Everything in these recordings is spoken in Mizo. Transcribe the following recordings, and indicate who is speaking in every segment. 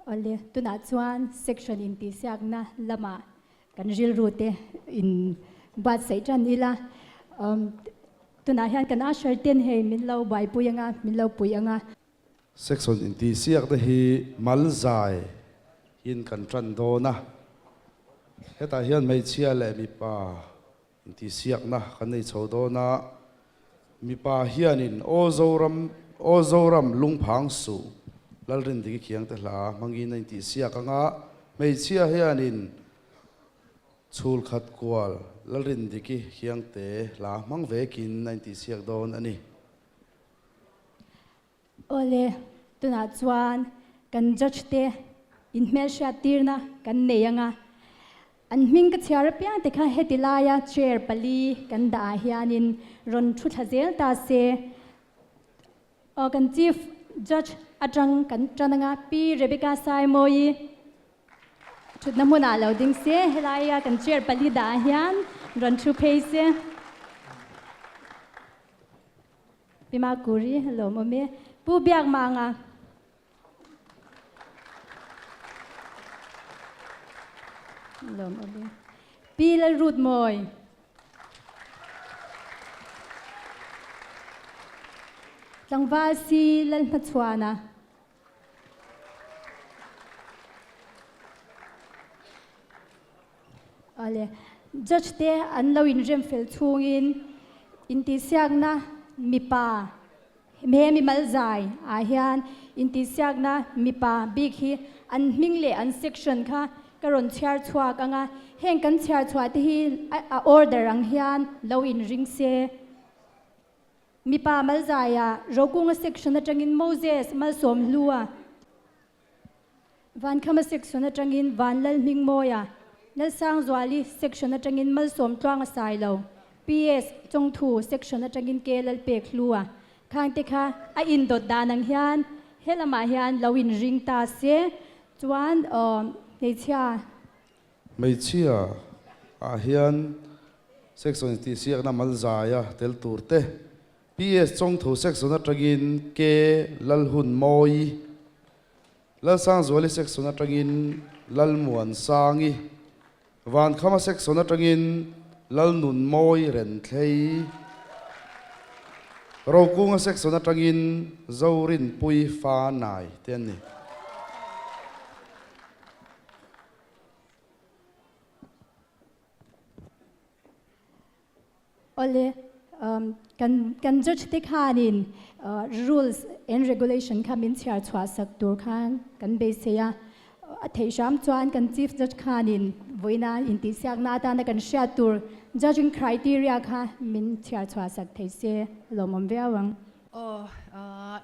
Speaker 1: Awle, tunah chuan section intihsiakna lamah kan rilru te in buatsaih tan ila. Tunah hian kan usher ten hei min lo buaipui anga, min lo pui anga.
Speaker 2: Section intihsiakna hi mal zai in kan tan dawn a, hetah hian hmeichhia leh mipa Intihsiakna kan nei chho dawn a, mipa hianin Aw Zoram, Aw Zoram lungphang suh, Lalrindiki Khiangte hla hmangin a intihsiak ang a, hmeichhia hianin Chhul khat kual, Lalrindiki Khiangte hla hmang vekin a intihsiak dawn a ni.
Speaker 1: Awle, tunah chuan kan judge te inhmelhriat tirna kan nei ang a, an hming ka chhiar apiang te kha heti laia chair pali kan dah ah hianin rawn thu thla zel ta se. Aw, kan chief judge atang kan tan ang a, Pi Rebecca Saimawii thutna hmunah lo ding se, helaia kan chair pali dah ah hian rawn thu phei se. Pi Makuri, lawm awm e. Pu Biakmanga. Lawm awm e. Pi Lalrutmawi. Tlangval si Lalhmachhuana. Awle, judge te an lo inrem fel chhungin intihsiakna mipa he mimal zai ah hian intihsiakna mipa bik hi an hming leh an section kha ka rawn chhiar chhuak ang a, heng kan chhiar chhuah te hi a order ang hian lo inring se. Mipa malzai ah Rokunga section atangin Moses Malsawmhlua. Vankhama section atangin Vanlal Hmingmawia, Lalsangzuali section atangin Malsawm Tluanga Sailo, PS Chawngthu section atangin Ke Lalpek Hlua khangte kha a indawt dan ang hian he lamah hian lo inring ta se chuan hmeichhia.
Speaker 2: Hmeichhia ah hian section tihsiakna malzaia tel tur te PS Chawngthu Section atangin K Lalhunmawii, Lalsangzuali Section atangin Lalmuansangi, Vankhama Section atangin Lalnunmawi Renthlei, Rokunga Section atangin Zorinpui Fanai te an ni.
Speaker 1: Awle, kan kan judge te khanin rules and regulation kha min chhiar chhuah sak tur khan kan beisei a, a theih hram chuan kan chief judge khanin vawiina intihsiakna atana kan hriat tur judging criteria kha min chhiar chhuah sak thei se lawmawm viau ang.
Speaker 3: Aw,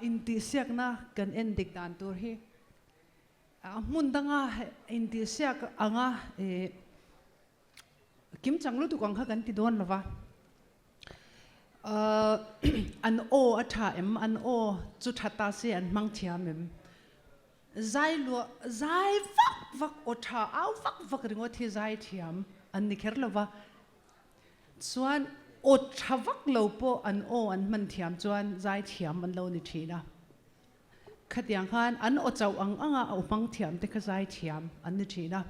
Speaker 3: intihsiakna kan en dik dan tur hi a hmun danga intihsiak anga Kim chang lutuk ang kha kan ti dawn lova. An aw a tha em? An aw chu tha ta se an hmang thiam em? Zai luah, zai vak vak, aw tha au vak vak ringawt hi zai thiam an ni kher lova. Chuan aw tha vak lo pawh an aw an hman thiam chuan zai thiam an lo ni thin a. Khatiang khan an aw chauh ang anga aw hmang thiam te kha zai thiam an ni thin a.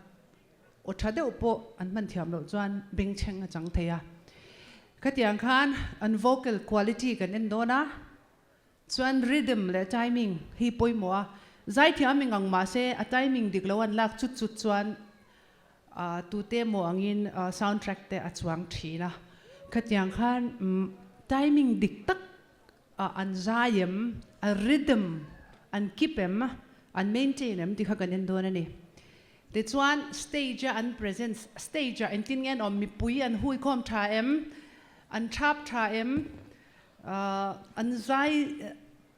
Speaker 3: Aw tha deuh pawh an hman thiam loh chuan bengchheng a chang thei a. Khatiang khan an vocal quality kan en dawn a, chuan rhythm leh timing hi pawimawh a. Zaithiam eng ang mah se a timing dik lo an lak chut chut chuan tute emaw angin soundtrack te a chuang thin a. Khatiang khan timing dik tak an zai em, a rhythm an keep em, an maintain em tih kha kan en dawn a ni. Tichuan stage a an presence, stage ah engtin nge an awm, mipui an hui khawm tha em, an thap tha em, an zai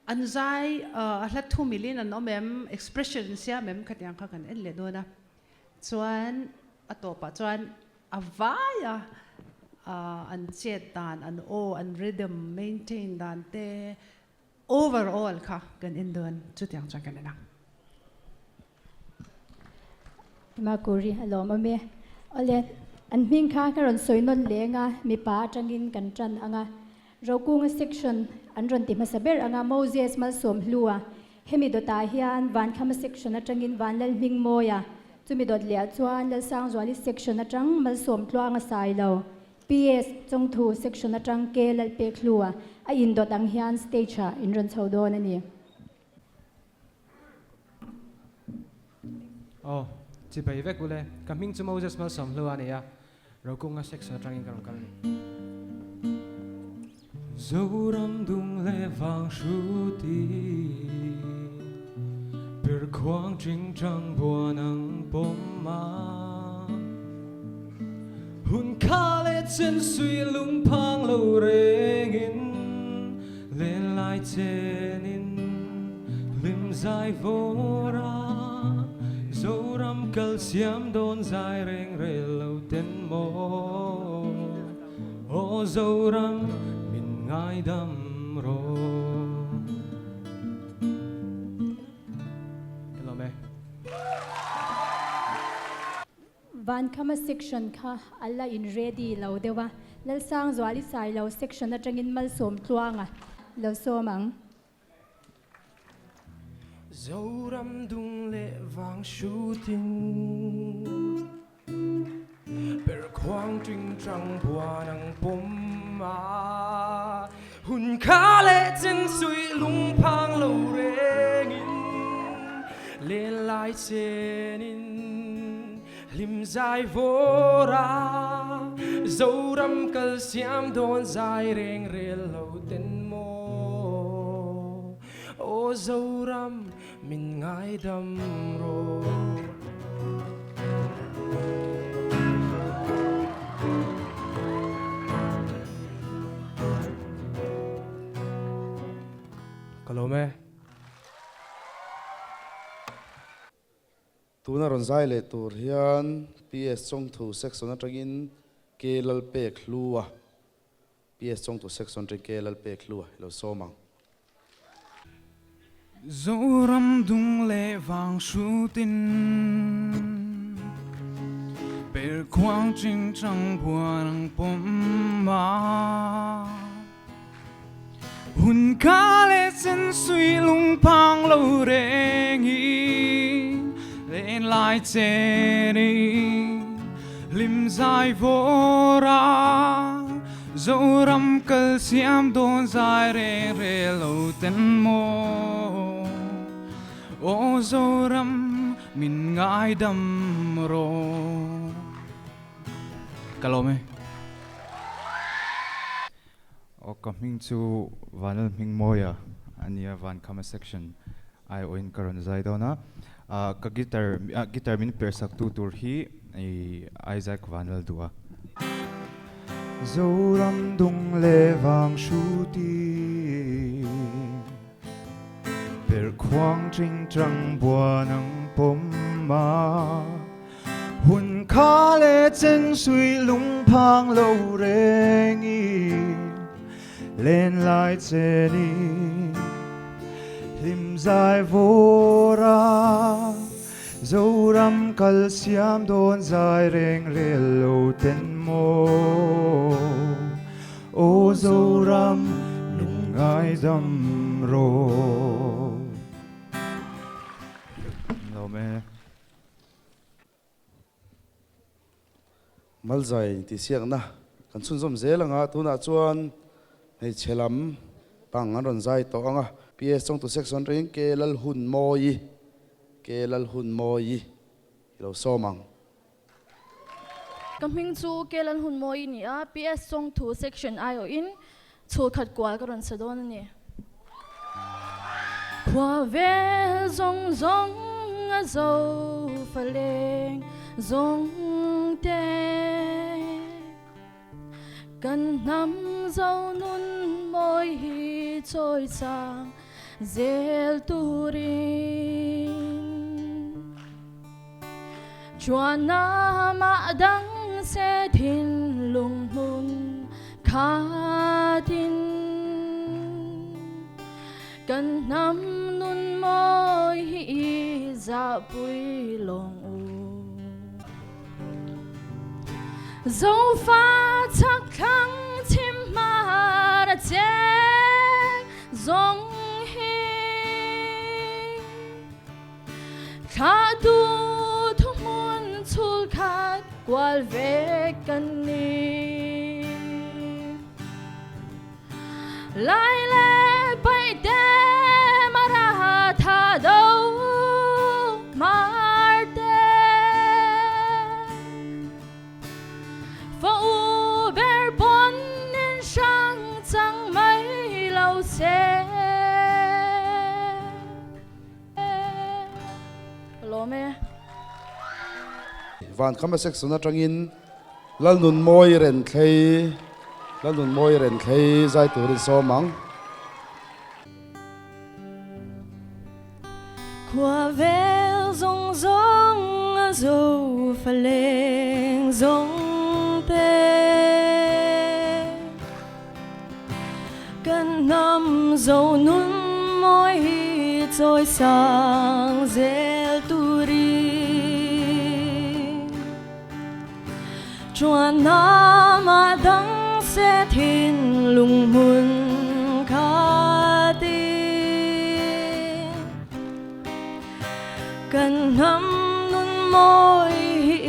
Speaker 3: an zai a hla thu milin an awm em, expression an siam em khatiang kha kan en leh dawn a. Chuan a tawpah chuan a vai a an chet dan, an aw, an rhythm maintain dan te Overall kha kan en dawn chutiang chuan kan en ang.
Speaker 1: Makuri a lawm awm e. Awle, an hming kha ka rawn sawi nawn leng a, mipa atangin kan tan ang a. Rokunga section an rawn ti hmasa ber ang a, Moses Malsawmhlua. Hemi dawtah hian Vankhama section atangin Vanlalhmingmawia, chumi dawt leh ah chuan Lalsangzuali section atang Malsawmtluanga Sailo, PS Chawngthu section atang Ke Lalpekhlua a indawt ang hian stage ah in rawn chho dawn a ni.
Speaker 4: Aw, chibai vek ule. Ka hming chu Moses Malsawmhlua a ni a, Rokunga section atangin ka rawn kal a ni.
Speaker 5: Zoram dung leh vang hruti per khuang ching chang buan ang pawm a. Hun kha leh chen sui lungphang lo rengin len lai chenin hlim zai vawr a. Zoram kal siam dawn zai reng rel lo ten maw. Aw Zoram min ngaidam rawh.
Speaker 4: Ka lawm e.
Speaker 1: Vankhama section kha a la in ready lo deuh a, Lalsangzuali Sailo section atangin Malsawm Tluanga lo sawm ang.
Speaker 5: Zoram dung leh vang hrutin Per khuang ting tang buan ang pawm a Hun kha leh chen suih lungphang lo rengin Len lai chenin hlim zai vawr a Zoram kal siam dawn zai reng rel lo ten maw Aw Zoram min ngaidam rawh.
Speaker 4: Ka lawm e.
Speaker 2: Tuna rawn zai leh tur hian PS Chawngthu Section atangin K Lalpek Hlua, PS Chawngthu Section atangin K Lalpek Hlua i lo sawm ang.
Speaker 5: Zoram dung leh vang hrutin Per khuang ching chang buan ang pawm a. Hun kha leh chen sui lungphang lo rengin len lai chenin hlim zai vawr a Zoram kal siam dawn zai reng rel lo ten maw Aw Zoram min ngaidam rawh.
Speaker 4: Ka lawm e.
Speaker 6: Aw ka hming chu Vanlal Hmingmawia a nia Vankhama section aiawhin ka rawn zai dawn a, ka guitar guitar min perh sak tu tur hi Isaac Vanlal duh a.
Speaker 5: Zoram dung leh vang hruti per khuang ting tang buan ang pawm a. Hun kha leh chen suih lungphang lo reng i len lai chen i hlim zai vawr a Zoram kal siam dawn zai reng rel lo ten maw Aw Zoram lungngai dam rawh.
Speaker 6: Lawm e.
Speaker 2: Malzai tihsiakna kan chhunzawm zel anga tunah chuan hmeichhe lam pang an rawn zai tawh anga PS Chawngtu Section atangin Ke Lalhunmawi Ke Lalhunmawi i lo sawm ang.
Speaker 7: Ka hming chu Ke Lalhunmawi ni a, PS Chawngthu Section aiawhin Chhulkhat kual ka rawn sa dawn a ni. Khua vel zawng zawng a zo fa leng zawng te Kan hnam zo nun mawi hi chawi chang zel turin Chuan mah dang se thinlung hmun khatin Kan hnam nun mawi hi i zahpui lawng u. Zofa chak thlang chim hmar a cheng zawng hi. Thlahtu thuhmun chhulkhat kual vek kan ni. Lai leh Paihte Mara Thado Marte Fa u ber pawn in hrang chang mai lo se. Ka lawm e.
Speaker 2: Vankhama section atangin Lalnunmawi Renthlei Lalnunmawi Renthlei zai turin sawm ang.
Speaker 7: Khua vel zawng zawng a zo fa leng zawng te Kan hnam zo nun mawi hi chawi sang zel turin Chuan nama dang se thinlung hmun khatin Kan hnam nun mawi hi i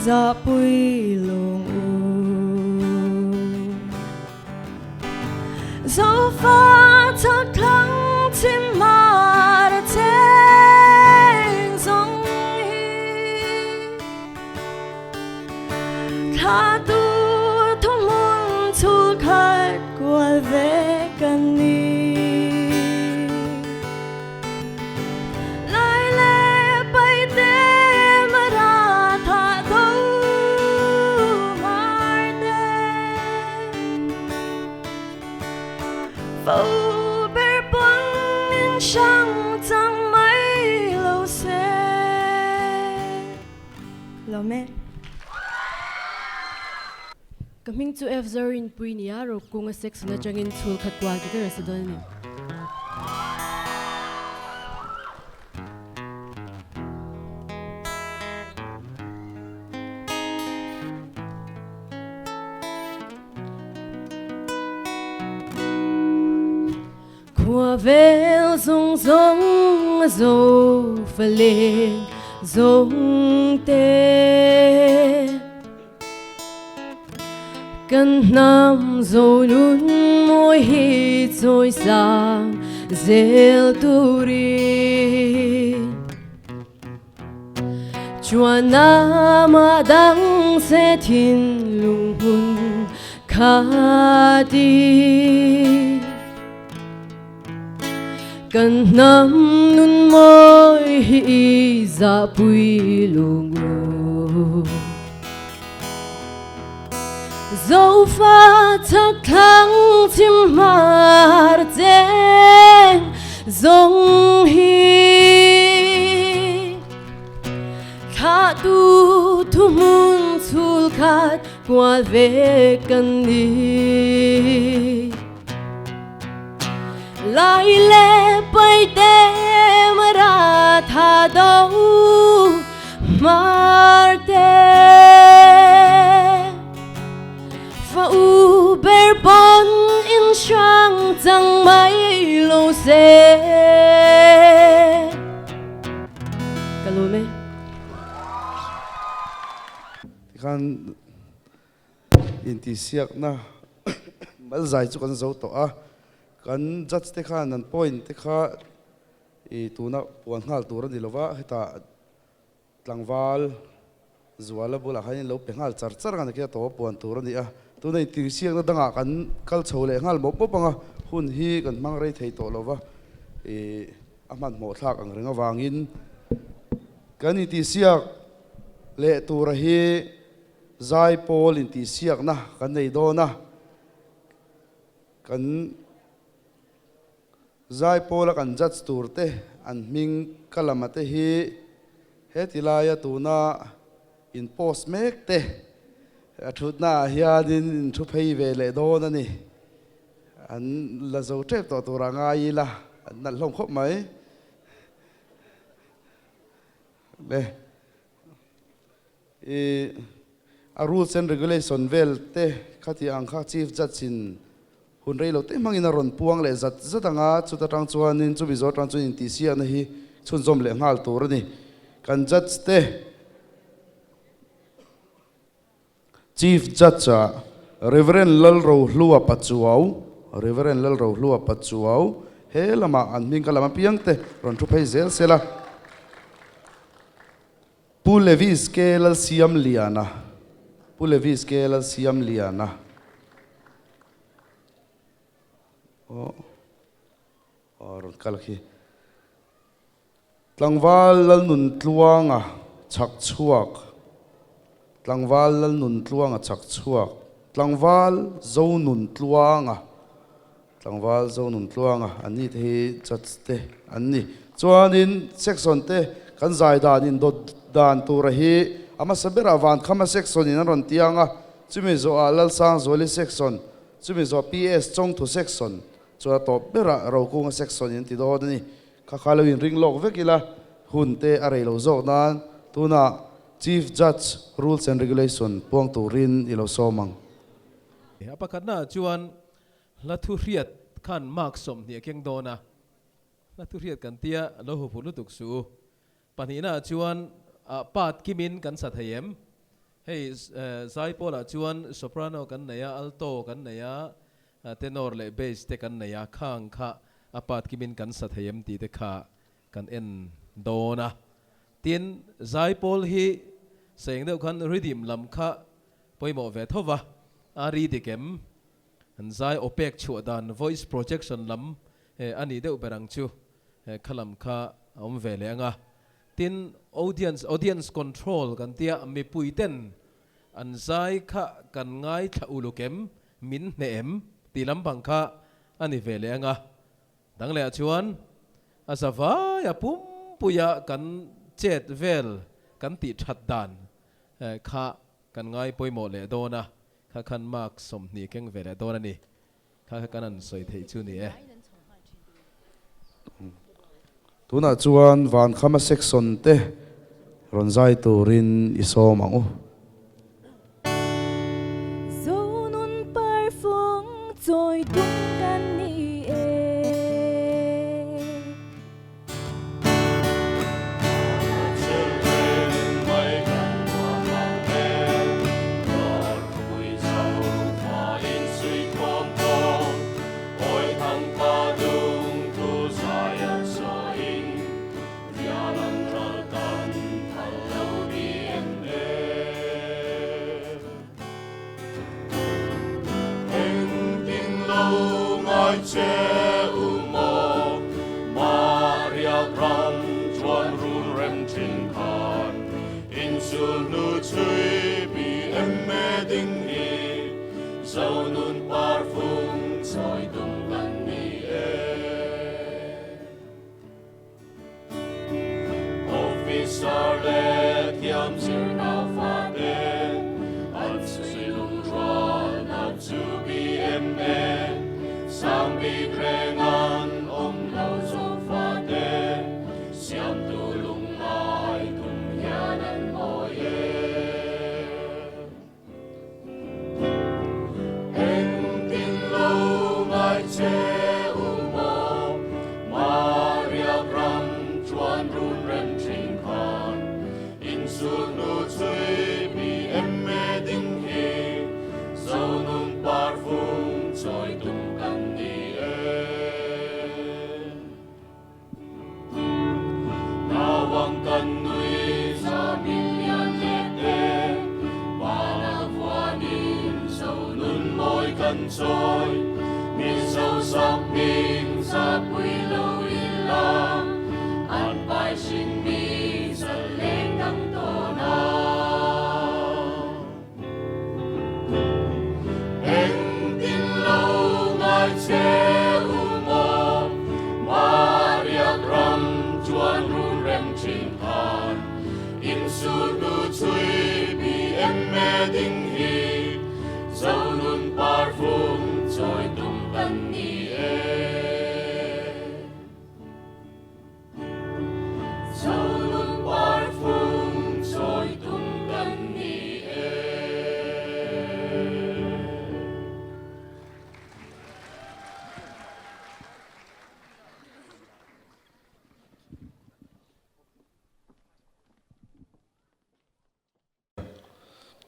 Speaker 7: zahpui lawng u. Zofa chak thlang chim mar a cheng zawng hi Thla tu thuhmun chhul khat kual ve kan ni. Lai leh Paihte Mara thah tho Marte Fo ber pawn in hrang chang mai lo se. Lawm e.
Speaker 8: Ka hming chu F Zorin pui nia Rokunga section atangin chhul khat kual ti ber a sa dawn a ni. Khua vel zawng zawng a zo fa leng zawng te Kan hnam zo nun mawi hi chawi sang zel turin Chuan nama dang se thinlung hmun khati Kan hnam nun mawi hi i zahpui lung u. Zofa chak thlang chim hmar cheng zawng hi Thlahtu thuhmun chhul khat kual ve kan ni. Lai leh Paihte Mara tha do Marte Fa u ber pawn in hrang chang mai lo se. Ka lawm e.
Speaker 2: Tikhan Intihsiakna mal zai chu kan zo tawh a, kan judge te khan an point te kha i tuna puan nghal tur a ni lo va, hetah tlangval Zuala bulah khan in lo pe nghal char char ang a ni khi a tawp a puan tur a ni a, tuna intihsiakna dangah kan kal chho leh nghal mawp mawp ang a, hun hi kan hmang rei thei tawh lo va, i a hmanhmawh thlak ang reng avangin kan intihsiak leh tura hi Zaipawl intihsiakna kan nei dawn a, kan Zaipawla kan judge tur te an hming ka lama te hi heti laia tuna in post mek te a thutna ah hianin in thu phei ve leh dawn a ni. An la zo tep tawh turah ngai ila an nalh hlawm khawp mai. Le. I a rules and regulation vel te kha tih ang kha Chief Judge in hun rei lo te hmangin a rawn puang leh zat zat ang a, chuta tang chuanin chumi zawh atang chuan intihsiakna hi chhunzawm leh nghal tur a ni. Kan judge te Chief Judge ah Rev. Lalrohlua Pachuau, Rev. Lalrohlua Pachuau, he lamah an hming ka lam apiang te rawn thu phei zel sela. Pu Levis K. Lalsiamliana, Pu Levis K. Lalsiamliana. Aw, aw rawn kal khi. Tlangval Lalnuntluanga chhak chhuak, Tlangval Lalnuntluanga chhak chhuak, Tlangval Zonuntluanga, Tlangval Zonuntluanga an ni te hi judge te an ni. Chuanin section te kan zai dan in dawt dan tura hi a hmasa berah Vankhama section in an rawn tiang a, chumi zawhah Lalsangzuali section, chumi zawh PS Chawngthu section chuan a tawp berah Rokunga section in an ti dawn a ni. Kha kha lo inring lawk vek ila, hun te a rei lo zawk nan tunah Chief Judge Rules and Regulation puang turin i lo sawm ang.
Speaker 9: A pakhatnaah chuan hla thu hriat khan mark 20 a keng dawn a, hla thu hriat kan tia lo hu phu lutuk suh u. Pahnihnaah chuan part kimin kan sa thei em? Hei Zaipawlah chuan soprano kan nei a, alto kan nei a, tenor leh bass te kan nei a, khang kha a part kimin kan sa thei em tih te kha kan en dawn a. Tin, Zaipawl hi saeng deuh khan rhythm lam kha pawimawh ve tho va, a ri dik em? An zai aw pek chhuah dan voice projection lam a nih deuh ber ang chu kha lam kha a awm ve leh ang a. Tin, audience, audience control kan tia mipui ten an zai kha kan ngaithla uluk em, min hneh em tih lampang kha a ni ve leh ang a. Dang leh ah chuan a zavai a pumpuia kan chet vel kan tih that dan kha kan ngai pawimawh leh dawn a, kha khan mark 20 keng ve leh dawn a ni. Kha kha kan han sawi theih chu ni e.
Speaker 2: Tunah chuan Vankhama section te rawn zai turin i sawm ang u.
Speaker 8: Zonun parfung chawi tum kan ni e.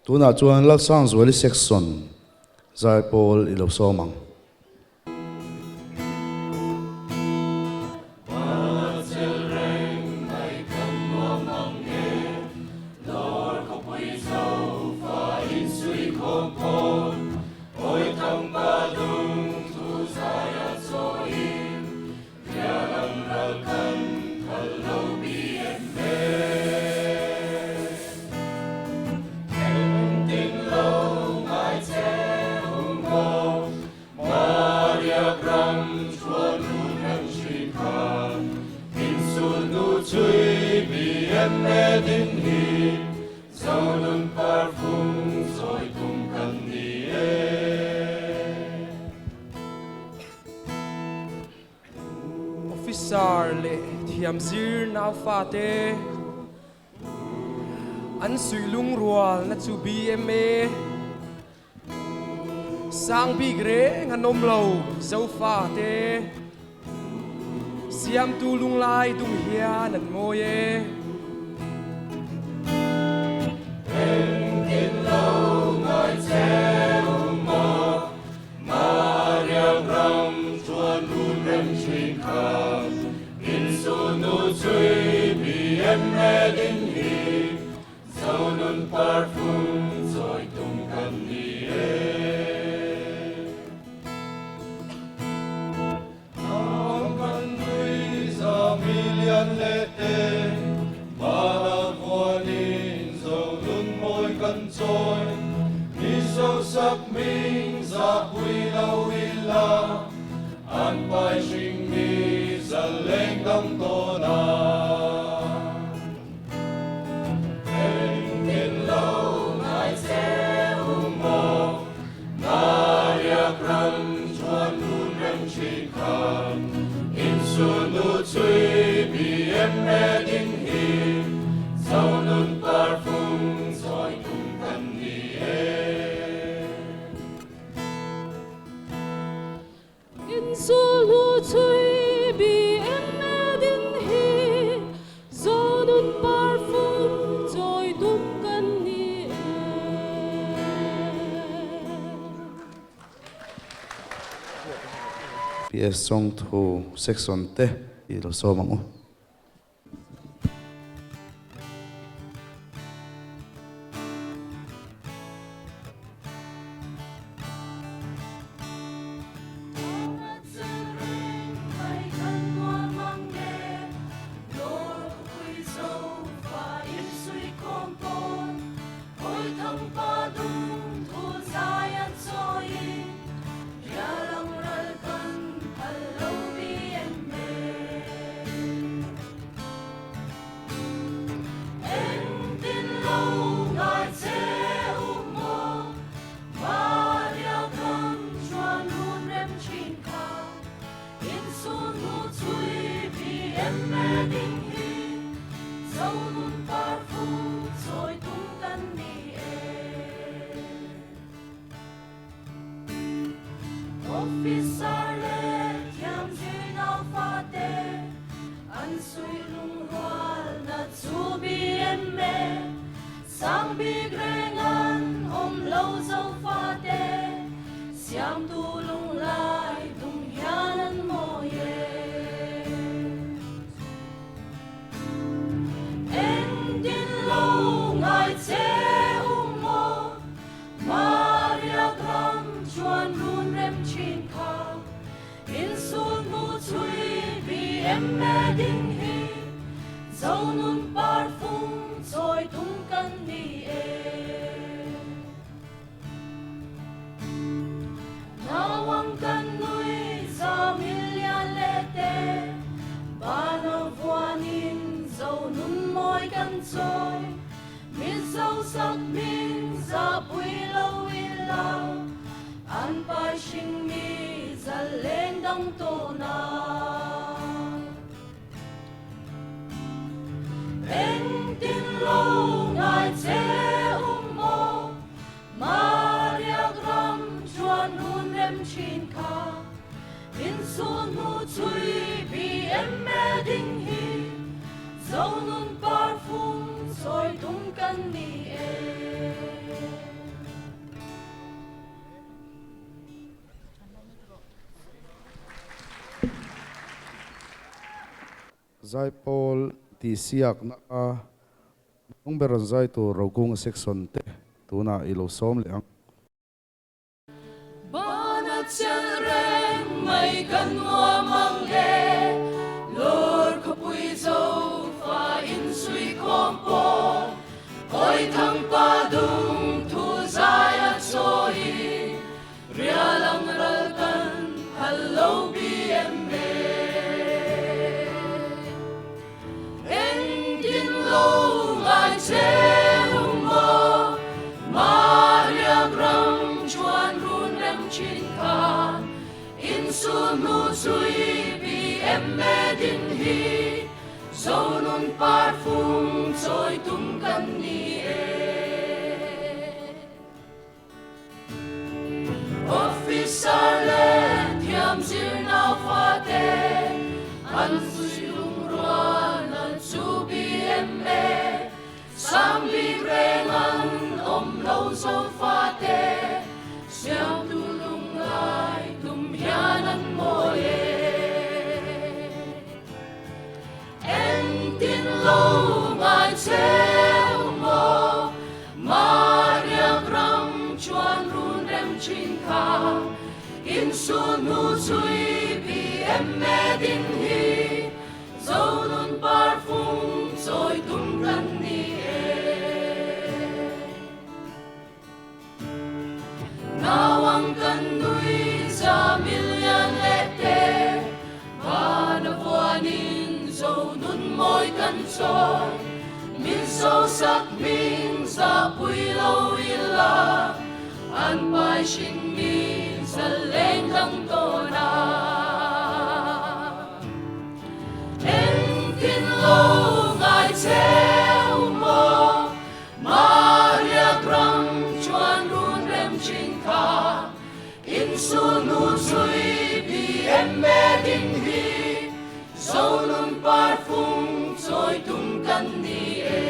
Speaker 2: Tunah chuan Lalsangzuali Section zaipawl i lo sawm ang.
Speaker 5: Officer leh thiamzir naufate an suih lungrualna chu bma Sang bik reng an awm lo Zofate Siamtu lunglai dung hian an mawi e.
Speaker 10: Engtin lo ngai che um maw Mariam ram chuan run rem thin kha Insunu chui BMA din hi Zonun parfum chawi tum kan ni e. Ang kan nui za milian leh te, Mana vuanin zonun mawi kan chawi, Mi sosak hming zahpui lo ila, An pai hring mi zaleng dang tawn a. Engtin lo ngai che u maw, Mariak ram chuan hun rem thin khan, Insunu chui BMA ding hi, Zonun parfum chawi tum kan ni e.
Speaker 8: Insulu chui BMA ding hi, Zonun parfum chawi tum kan ni e.
Speaker 2: PS Chawngthu Section te i lo sawm ang u.
Speaker 8: Officer leh thiamzir naufate an suih lungrualna chu BMA sang bik reng an awm lo zofate siamtu lunglai dung hian an mawi e. Engtin lo ngai che u maw Maria ram chuan run rem thin kha insul hnu chhui BMA ding hi Zonun parfum chawi tum kan ni e. Nauang kan nui za million le te bana vuanin Zonun mawi kan chawi Mizo sak min za pui lo ila an pai hring mi zaleng dang tawn a. Engtin lo ngai che u maw Maria ram chuan hun rem thin kha insul hnu chui BMA ding hi Zonun parfum chawi tum kan ni e.
Speaker 2: Zaipawl tihsiakna a hnung ber rawn zai tur Rokunga section te tunah i lo sawm leh ang.
Speaker 10: Bana chelh reng mai kan nuam ang e, Lawr khawpui zo fa insuih khawm pawh, Hawi thang pa dung thu zai a chawi, Rial ang ral kan phal lo BMA. Engtin lo ngai che hung maw, Maria ram chuan run rem thin kha, Insul hnu chui BMA din hi, Zonun par fung chawi tum kan ni e. Officer leh thiam zir nau fate an zui lungrual an chu BMA sang bik reng an awm lo zo fate siamtu lungngai tum hian an mawi e. Engtin lo ngai cheu maw Maria ram chuan run rem thin kha Insul hnu chui BMA ding hi Zonun par fung chawi tum kan ni e. Nauang kan nui za million leh te, Van a vuanin zo nun mawi kan chawi, Min sosak hming za pui lo ila, An pai hring mi zal leng dang tawn a. Engtin lo ngai cheu maw Maria ram chuan run rem thin kha, Insul hnu chui BMA ding hi, Zonun par fung chawi tum kan ni e.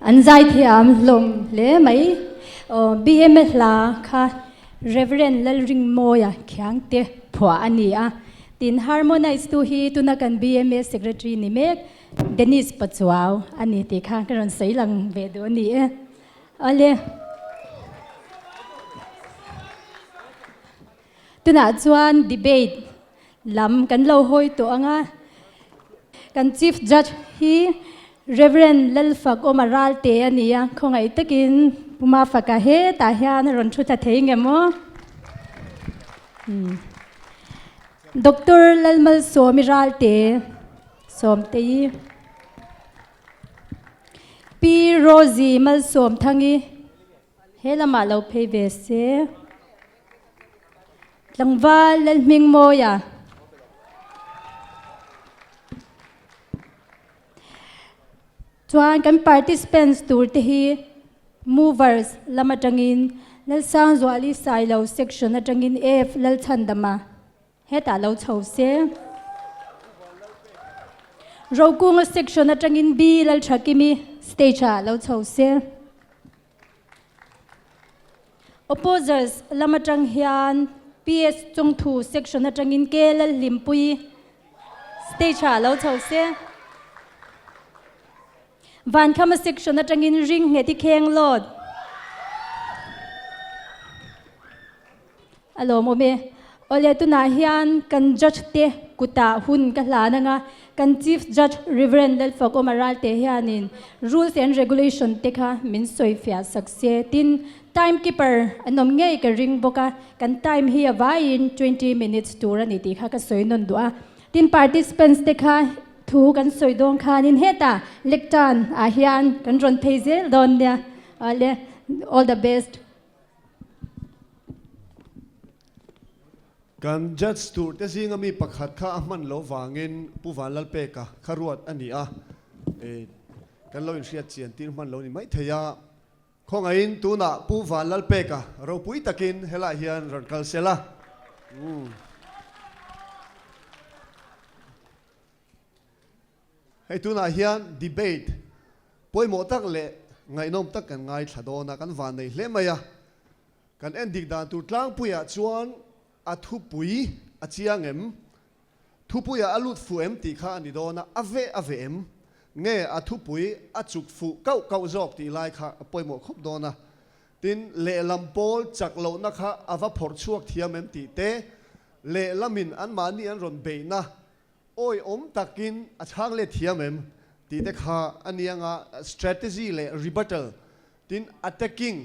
Speaker 1: An zaithiam hlawm hle mai. BMA hla kha Reverend Lalringmawia Khiangte phuah a ni a. Tin, harmonize tu hi tuna kan BMA Secretary ni mek Dennis Pachuau a ni tih kha ka rawn sawi lang ve duh a ni e. Awle. Tunah chuan debate lam kan lo hawi tawh ang a, kan Chief Judge hi Reverend Lalfakawma Ralte a ni a, khawngaih takin Pu Mafaka hetah hian a rawn thu thla thei nge maw? Doctor Lalmalsawmi Ralte Sawmtei, Pi Rosie Malsawmthangi he lamah lo phei ve se. Tlangval Lalhmingmawia. Chuan kan participants tur te hi movers lam atangin Lalsangzuali Sailo section atangin F Lalchhandama hetah lo chho se. Rokunga section atangin B Lalthakimi stage ah lo chho se. Opposers lam atang hian PS Chawngthu section atangin K Lalhlimpuii stage ah lo chho se. Vankhama section atangin Ring Ngheti Kheng Lawt a lawmawm e. Awle tunah hian kan judge te kutah hun ka hlan anga kan Chief Judge Reverend Lalfakawma Ralte hianin rules and regulation te kha min sawi fiah sak se. Tin, time keeper an awm ngei ka ring bawk a, kan time hi a vaiin 20 minutes tur a ni tih kha ka sawi nawn duh a. Tin, participants te kha thu kan sawi dawn khanin hetah lectern ah hian kan rawn phei zel dawn nia. Awle, all the best.
Speaker 11: Kan judge tur te zinga mi pakhat kha a hman loh vangin Pu Vanlalpeka kha ruat a ni a, kan lo inhriat chian tir hman lo ni mai thei a. Khawngaihin tunah Pu Vanlalpeka ropui takin helaiah hian rawn kal sel a. Hei tunah hian debate pawimawh tak leh ngaihnawm tak kan ngaithla dawn a, kan van nei hle mai a. Kan en dik dan tur tlangpuiah chuan a thupui a chiang em? Thupuiah a lut fuh em tih kha a ni dawn a, a veh a veh em? Nge a thupui a chuk fuh kauh kauh zawk tih lai kha a pawimawh khawp dawn a. Tin, lehlam pawl chak lohna kha a va phawrh chhuak thiam em tih te, lehlamin anmahni an rawn beihna awiawm takin a chhang let thiam em tih te kha a nia nga, strategy leh rebuttal, tin attacking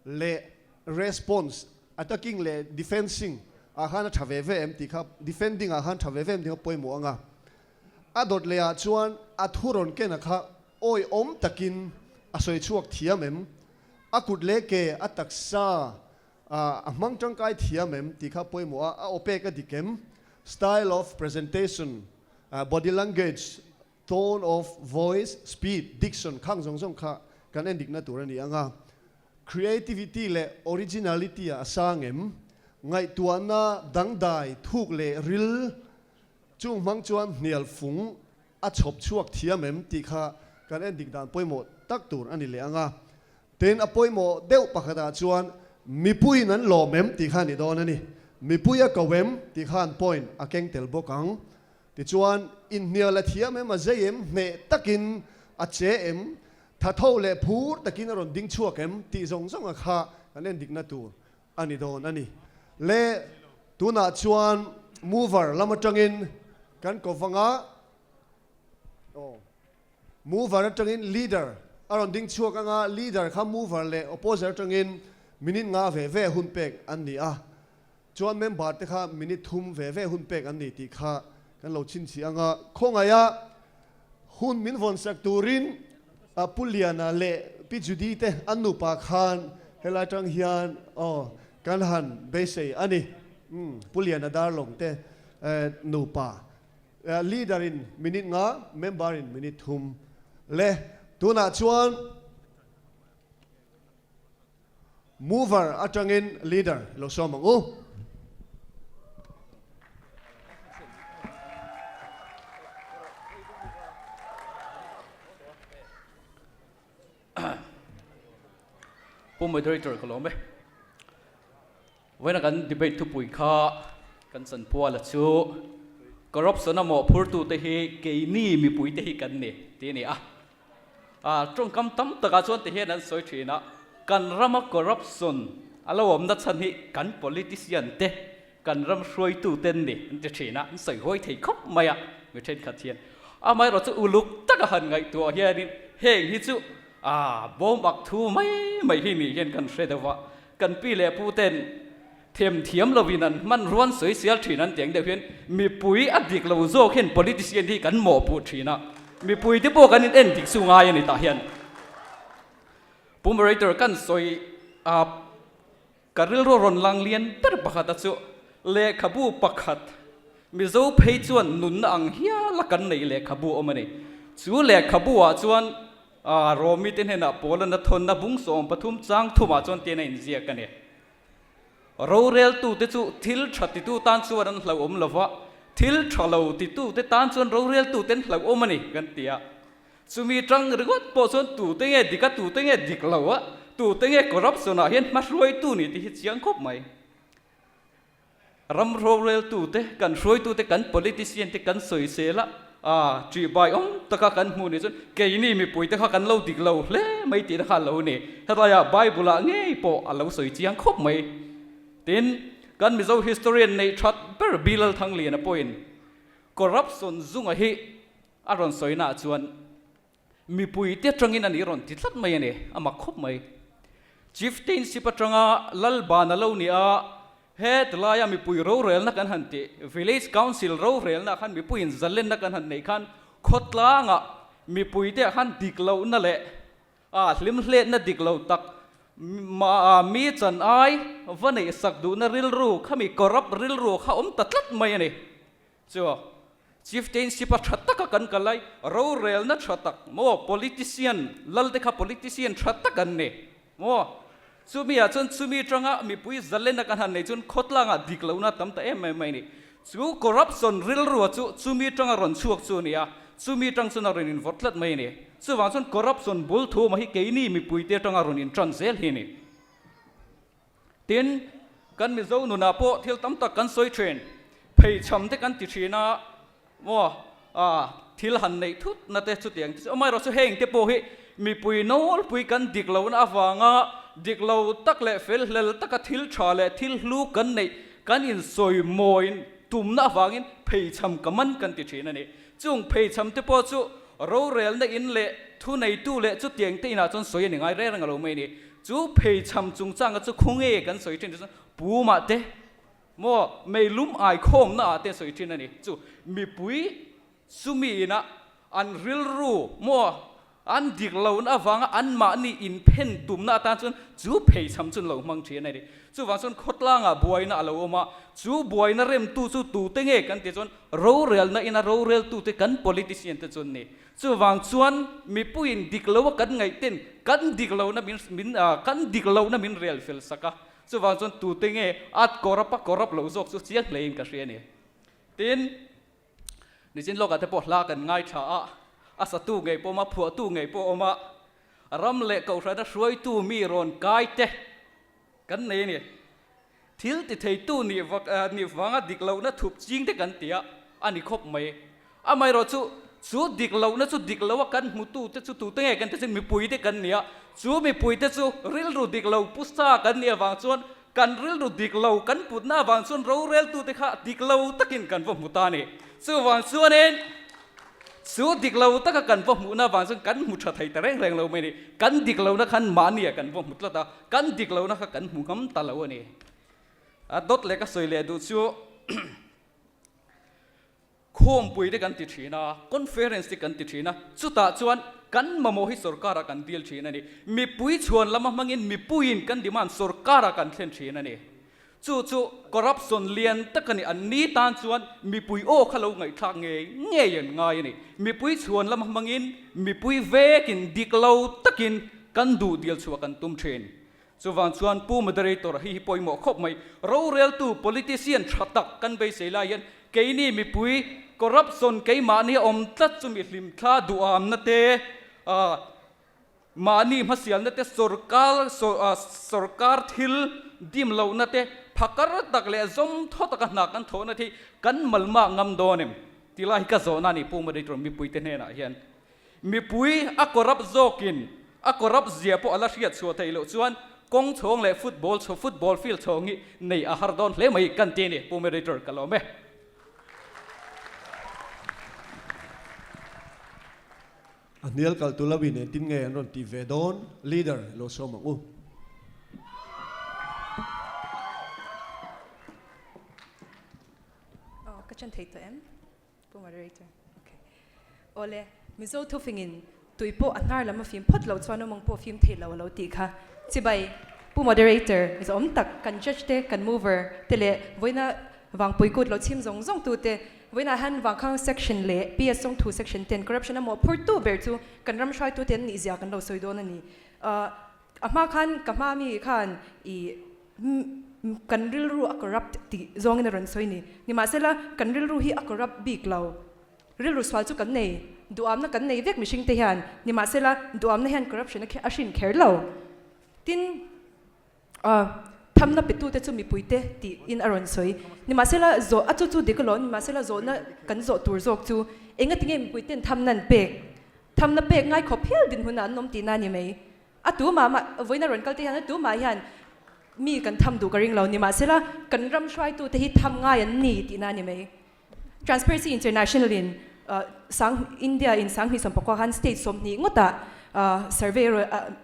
Speaker 11: leh response, attacking leh defensing ah khan a tha ve ve em tih kha, defending ah khan tha ve ve em tih kha pawimawh anga. A dawt leh ah chuan a thu rawn ken a kha awiawm takin a sawi chhuak thiam em, a kut leh ke a taksa a hmang tangkai thiam em tih kha pawimawh a, a awpek a dik em, style of presentation, body language, tone of voice, speed, diction khang zawng zawng kha kan en dikna tur a ni ang a. Creativity leh originality ah a sang em, ngaihtuahna dangdai thuk leh ril chung hmang chuan hnial fung a chhawp chhuak thiam em tih kha kan en dik dan pawimawh tak tur a ni leh ang a. Tin, a pawimawh deuh pakhatah chuan mipuiin an lawm em tih kha a ni dawn a ni. Mipui a ko em tih khan point a keng tel bawk ang. Tichuan, inhnial a thiam em, a zei em, hneh takin a che em, thatho leh phur takin a rawn ding chhuak em tih zawng zawng a kha kan en dikna tur a ni dawn a ni. Le, tunah chuan mover lam atangin kan ko vang a, aw. Mover atangin leader a rawn ding chhuak anga leader kha mover leh opposer atangin minute nga ve ve hun pek an ni a, chuan member te kha minute thum ve ve hun pek an ni tih kha kan lo chhinchhiah anga khawngaiha hun min vawn sak turin Pu Liana leh Pi Judy te an nupa khan helai tang hian aw kan han beisei a ni. Pu Liana Darlawng te nupa. Leader in minute nga, member in minute thum le. Tunah chuan mover atangin leader lo sawm ang u.
Speaker 12: Pu Moderator ka lawm e. Vawiina kan debate thupui kha kan chanpuala chu corruption a mawhphurtute hi keini mipuite hi kan ni tih a ni a. Tawngkam tam takah chuan ti hian an sawi thin a, kan rama corruption a lo awmna chhan hi kan politician te, kan ram hruaitute an ni an ti thin a, an sawi huai thei khawp mai a mi thenkhat hian. Amaherawhchu uluk taka han ngaihtuah hianin heng hi chu bawm ak thu mai mai hi nih hian kan hre deuh a. Kan pi leh pu ten them thiam lovin an hman ruan sawi sial thin an tiang deuh hian mipui a dik lo zawk hian politician hi kan mawhpuh thin a, mipui te pawh kan in en dik chu ngai a ni tah hian. Pu Moderator kan sawi a ka rilru rawn lang lian ber pakhat a chu lehkhabu pakhat Mizo phei chuan nunna ang hial a kan neih lehkhabu awm a ni. Chu lehkhabu ah chuan A Rawmi te hnenah Paula na thawnna bung 13 chang thumah chuan tian a inziak a ni. Roreltute chu thil tha titu tan chuan an hlauhawm lo va, thil tha lo titute tan chuan roreltute an hlauhawm a ni kan ti a. Chumi tang ringawt pawh chuan tute nge dik a, tute nge dik lo a, tute nge corruption ah hian hmahruaitu ni tih hi chiang khawp mai. Ram roreltute, kan hruaitute, kan politician te kan sawisel a, aa ṭihbai awm taka kan hmuh ni chuan keini mipuite kha kan lo dik lo hle mai tihna kha a lo ni. Helaia Bible ah ngei pawh a lo sawi chiang khawp mai. Tin, kan Mizo historian neih that ber Bilal Thangliana pawhin corruption zunga hi a rawn sawina ah chuan Mipuite atangin a ni rawn ti tlat mai a ni, a mak khawp mai. Chieftainship atanga Lalban a lo ni a, he tilaia mipui rorelna kan han tih, Village Council rorelna khan mipuiin zalenna kan han neih khan khawtlangah mipuite ah khan dik lohna leh a hlimhletna dik lo tak mi chan ai va neihsak duhna rilru khami corrupt rilru kha awm ta tlat mai a ni. Chu Chieftainship a tha taka kan kal lai, rorelna tha tak maw, politician, lal te kha politician tha tak an ni maw, chumi ah chuan chumi tanga mipui zalena kan han nei chuan khawtlangah dik lohna tam ta em em mai a ni. Chu corruption rilrua chu chumi tanga rawn chhuak chu a ni a, chumi tang chuan a rawn invawrh tlat mai a ni. Chuvang chuan corruption bul thu awm hi keini mipuite tanga rawn intan zel hi a ni. Tin, kan Mizo nunah pawh thil tam tak kan sawi thin. Pheichham te kan ti thin a, maw thil han neih thut na te chutiang te chu amaherawhchu heng te pawh hi mipui nawlpui kan dik lohna avanga dik lo tak leh fel hlel taka thil tha leh thil hlu kan neih kan insawi mawi tumna avangin pheichham ka man kan ti thin a ni. Chung pheichham te pawh chu rorelna in leh thuneitu leh chutiang te inah chuan sawi a ni ngai reng reng a lo mai a ni. Chu pheichham chungchanga chu khawnge kan sawi thin te chuan Pumah te Maw, meilum aikhawmna ah te sawi thin a ni. Chu mipui chumi ina an rilru maw an dik lohna avanga anmahni inphen tumna atan chuan chu pheichham chu an lo hmang thin a ni. Chuvang chuan khawtlangah buaina a lo awm a, chu buaina remtu chu tute nge kan tih chuan rorelna ina roreltute kan politician te chu an ni. Chuvang chuan mipuiin dik loa kan ngaih ten kan dik lohna min min kan dik lohna min rel fel sak a. Chuvang chuan tute nge at corrupt a corrupt loh zawk chu chiang hlein ka hria a ni. Tin, nichin lawkah te pawh hla kan ngaithla a, a satu ngei pawh awm a, phuahtu ngei pawh awm a, ram leh kohhrana hruaitu mi rawn kai te kan nei a ni. Thil ti theitu nih vak nih vanga dik lohna thup ching te kan ti a, a ni khawp mai. Amaherawhchu, chu dik lohna chu dik loa kan hmutute chu tute nge kan ti chu mipuite kan ni a, chu mipuite chu rilru dik lo pu sa kan nih avang chuan kan rilru dik lo kan putna avang chuan roreltute kha dik lo takin kan va hmu ta a ni. Chuvang chuanin chu dik lo taka kan va hmuhna avang chuan kan hmu tha thei ta reng reng lo mai a ni. Kan dik lohna khan mahniah kan va hmu tlat a, kan dik lohna kha kan hmu ngam ta lo a ni. A dawt leh ka sawi leh duh chu. Khawmpui te kan ti thin a, conference te kan ti thin a, chutah chuan kan mamawh hi sorkar-ah kan deal thin a ni. Mipui chhuan lama hmangin mipuiin kan demand sorkar-ah kan thlen thin a ni. Chu chu corruption lian tak a ni, an ni tan chuan mipui aw kha lo ngaihthlak ngei ngei an ngai a ni. Mipui chhuan lama hmangin mipui vekin dik lo takin kan duh deal chhuah kan tum thin. Chuvang chuan Pu Moderator hi hi pawimawh khawp mai. Roreltu politician tha tak kan beisei lai hian keini mipui corruption keimahni a awm tlat chu mi hlimthla duhamna te, mahni hmasialna te, sorkar sorkar thil dim lohna te, phakar tak leh zawm thaw taka hna kan thawhna te hi kan malmak ngam dawn em? Ti lai hi ka zawhna a ni Pu Moderator mipuite hnenah hian. Mipui a corrupt zawkin a corrupt zia pawh a la hriat chhuah theih loh chuan kawng chhawng leh football chho football field chhawng hi nei a har dawn hle mai kan ti a ni Pu Moderator ka lawm e.
Speaker 11: A hnial kal tu lo in engtin nge an rawn tih ve dawn leader lo sawm ang u.
Speaker 13: Aw ka chan thei tawh em? Pu Moderator, ok. Awle, Mizo thufingin tui pawh a hnar lam a fim phawt loh chuan awmang pawh fim thei lo a lo tih kha. Chibai, Pu Moderator, Mizo awm tak, kan judge te, kan mover te leh vawiina vangpui kut lo chhim zawng zawng tu te, vawiinah hian Vangkhang section leh PS Sawngthu section ten corruption a mawhphur tu ber chu kan ram hruaitu te an nih zia kan lo sawi dawn a ni. A hma khan ka hma mi khan i kan rilru a corrupt tih zawngin a rawn sawi ni. Nimahsela kan rilru hi a corrupt bik lo. Rilru sual chu kan nei, duhamna kan nei vek mihring te hian. Nimahsela duhamna hian corruption a hrin kher lo. Tin, thamna petute chu mipuite tiin a rawn sawi. Nimahsela zawh a chu chu dik alawm, nimahsela zawhna kan zawh tur zawk chu engatinge mipuiten thamna an pek? Thamna pek ngai khawp hial dinhmunah an awm tihna a ni mai. A tu mah mah, vawiina rawn kal te hian a tu mah hian mi kan tham duh ka ring lo. Nimahsela, kan ram hruaitute hi tham ngai an ni tihna a ni mai. Transparency International in sang India in Sanghnih sawmpakua khan state 20 ngawtah survey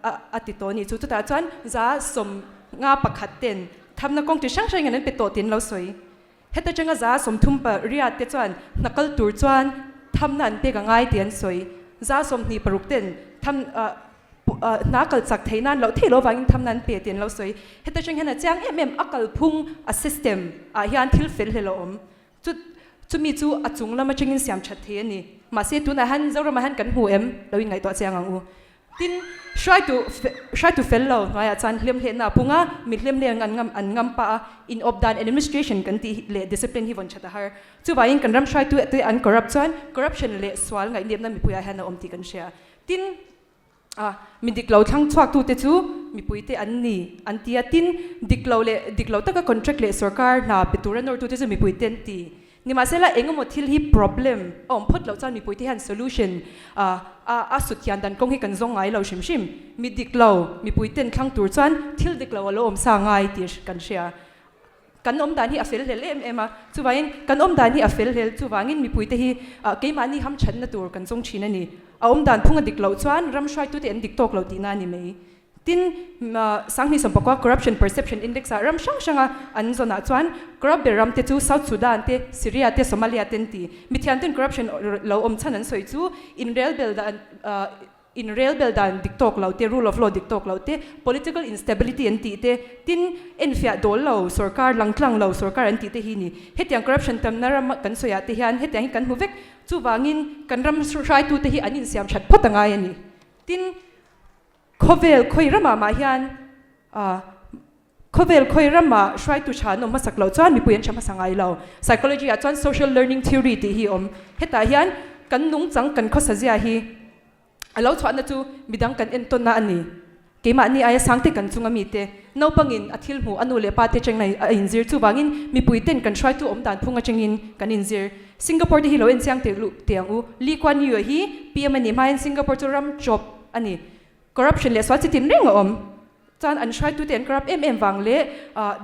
Speaker 13: a ti tawh a nih chu. Chutah chuan 51 ten thamna kawng chi hrang hrangin an pe tawh tiin lo sawi. Heta changa 30 pariat te chuan hna kal tur chuan thamna an pek a ngai tih an sawi. 26 ten tham hna kal chak theih nan loh theih loh avangin thamna an pe tih an lo sawi. Heta chang hian a chiang em em a kalphung a system ah hian thil fel hlel a awm. Chu chumi chu a chung lam atangin siam that thei a ni. Mahse tunah hian Zoramah hian kan hmu em lo inngaihtuah chiang ang u. Tin, hruaitu hruaitu fel lo hnuaiah chuan hlemhlehna a pung a, mi hlemhleng an ngam an ngam pah a, in awp dan administration kan tih leh discipline hi vawn that a har. Chuvangin kan ram hruaitu te an corrupt chuan corruption leh sual ngaihnepna mipuiah hian a awm tih kan hria. Tin, ah mi dik lo thlang chhuaktute chu mipuite an ni an ti a, tin, dik lo leh dik lo taka contract leh sorkar hna pe tura nawrtute chu mipuite an ti. Nimahsela engemaw thil hi problem a awm phawt loh chuan mipuite hian solution a a sut hian dan kawng hi kan zawng ngai lo hrim hrim. Mi dik lo mipuiten thlang tur chuan thil dik lo a lo awm sa ngai tih kan hria. Kan awm dan hi a fel hlel em em a, chuvangin kan awm dan hi a fel hlel, chuvangin mipuite hi keimahni hamthatna tur kan zawng thin a ni. A awm dan phung a dik loh chuan ram hruaitute an dik tawk lo tihna a ni mai. Tin, Sanghni Sawmpakua Corruption Perception Index ah ram hrang hranga an zawnah chuan corrupt ber ram te chu South Sudan te, Syria te, Somalia te an ti. Mithiamten corruption lo awm chhan an sawi chu inrelbel dan inrelbel dan dik tawk lo te, rule of law dik tawk lo te, political instability an tih te, tin enfiah dawl lo sorkar, langtlang lo sorkar an tih te hi ni. Hetiang corruption tamna ram kan sawiah te hian hetiang hi kan hmu vek. Chuvangin kan ram hruaitute hi an insiam that phawt a ngai a ni. Tin, Khawvel khawi ramah mah hian khawvel khawi ramah hruaitu tha an awm hmasak loh chuan mipui an tha hmasa ngai lo. Psychology ah chuan social learning theory tih hi a awm. Hetah hian kan nungchang kan khawsa zia hi a lo chhuahna chu midang kan entawnna a ni. Keimahni aia sangte kan chunga mite naupangin a thil hmuh a nu leh pa te chengna a inzir chuvangin mipui ten kan hruaitu awm dan phung atangin kan inzir. Singapore te hi lo enchiang teh luh teh ang u. Lee Kuan Yew hi PM a nih hmain Singapore chu ram chawp a ni. Corruption leh sual chi tin reng a awm. Chuan an hruaitute an corrupt em em vang leh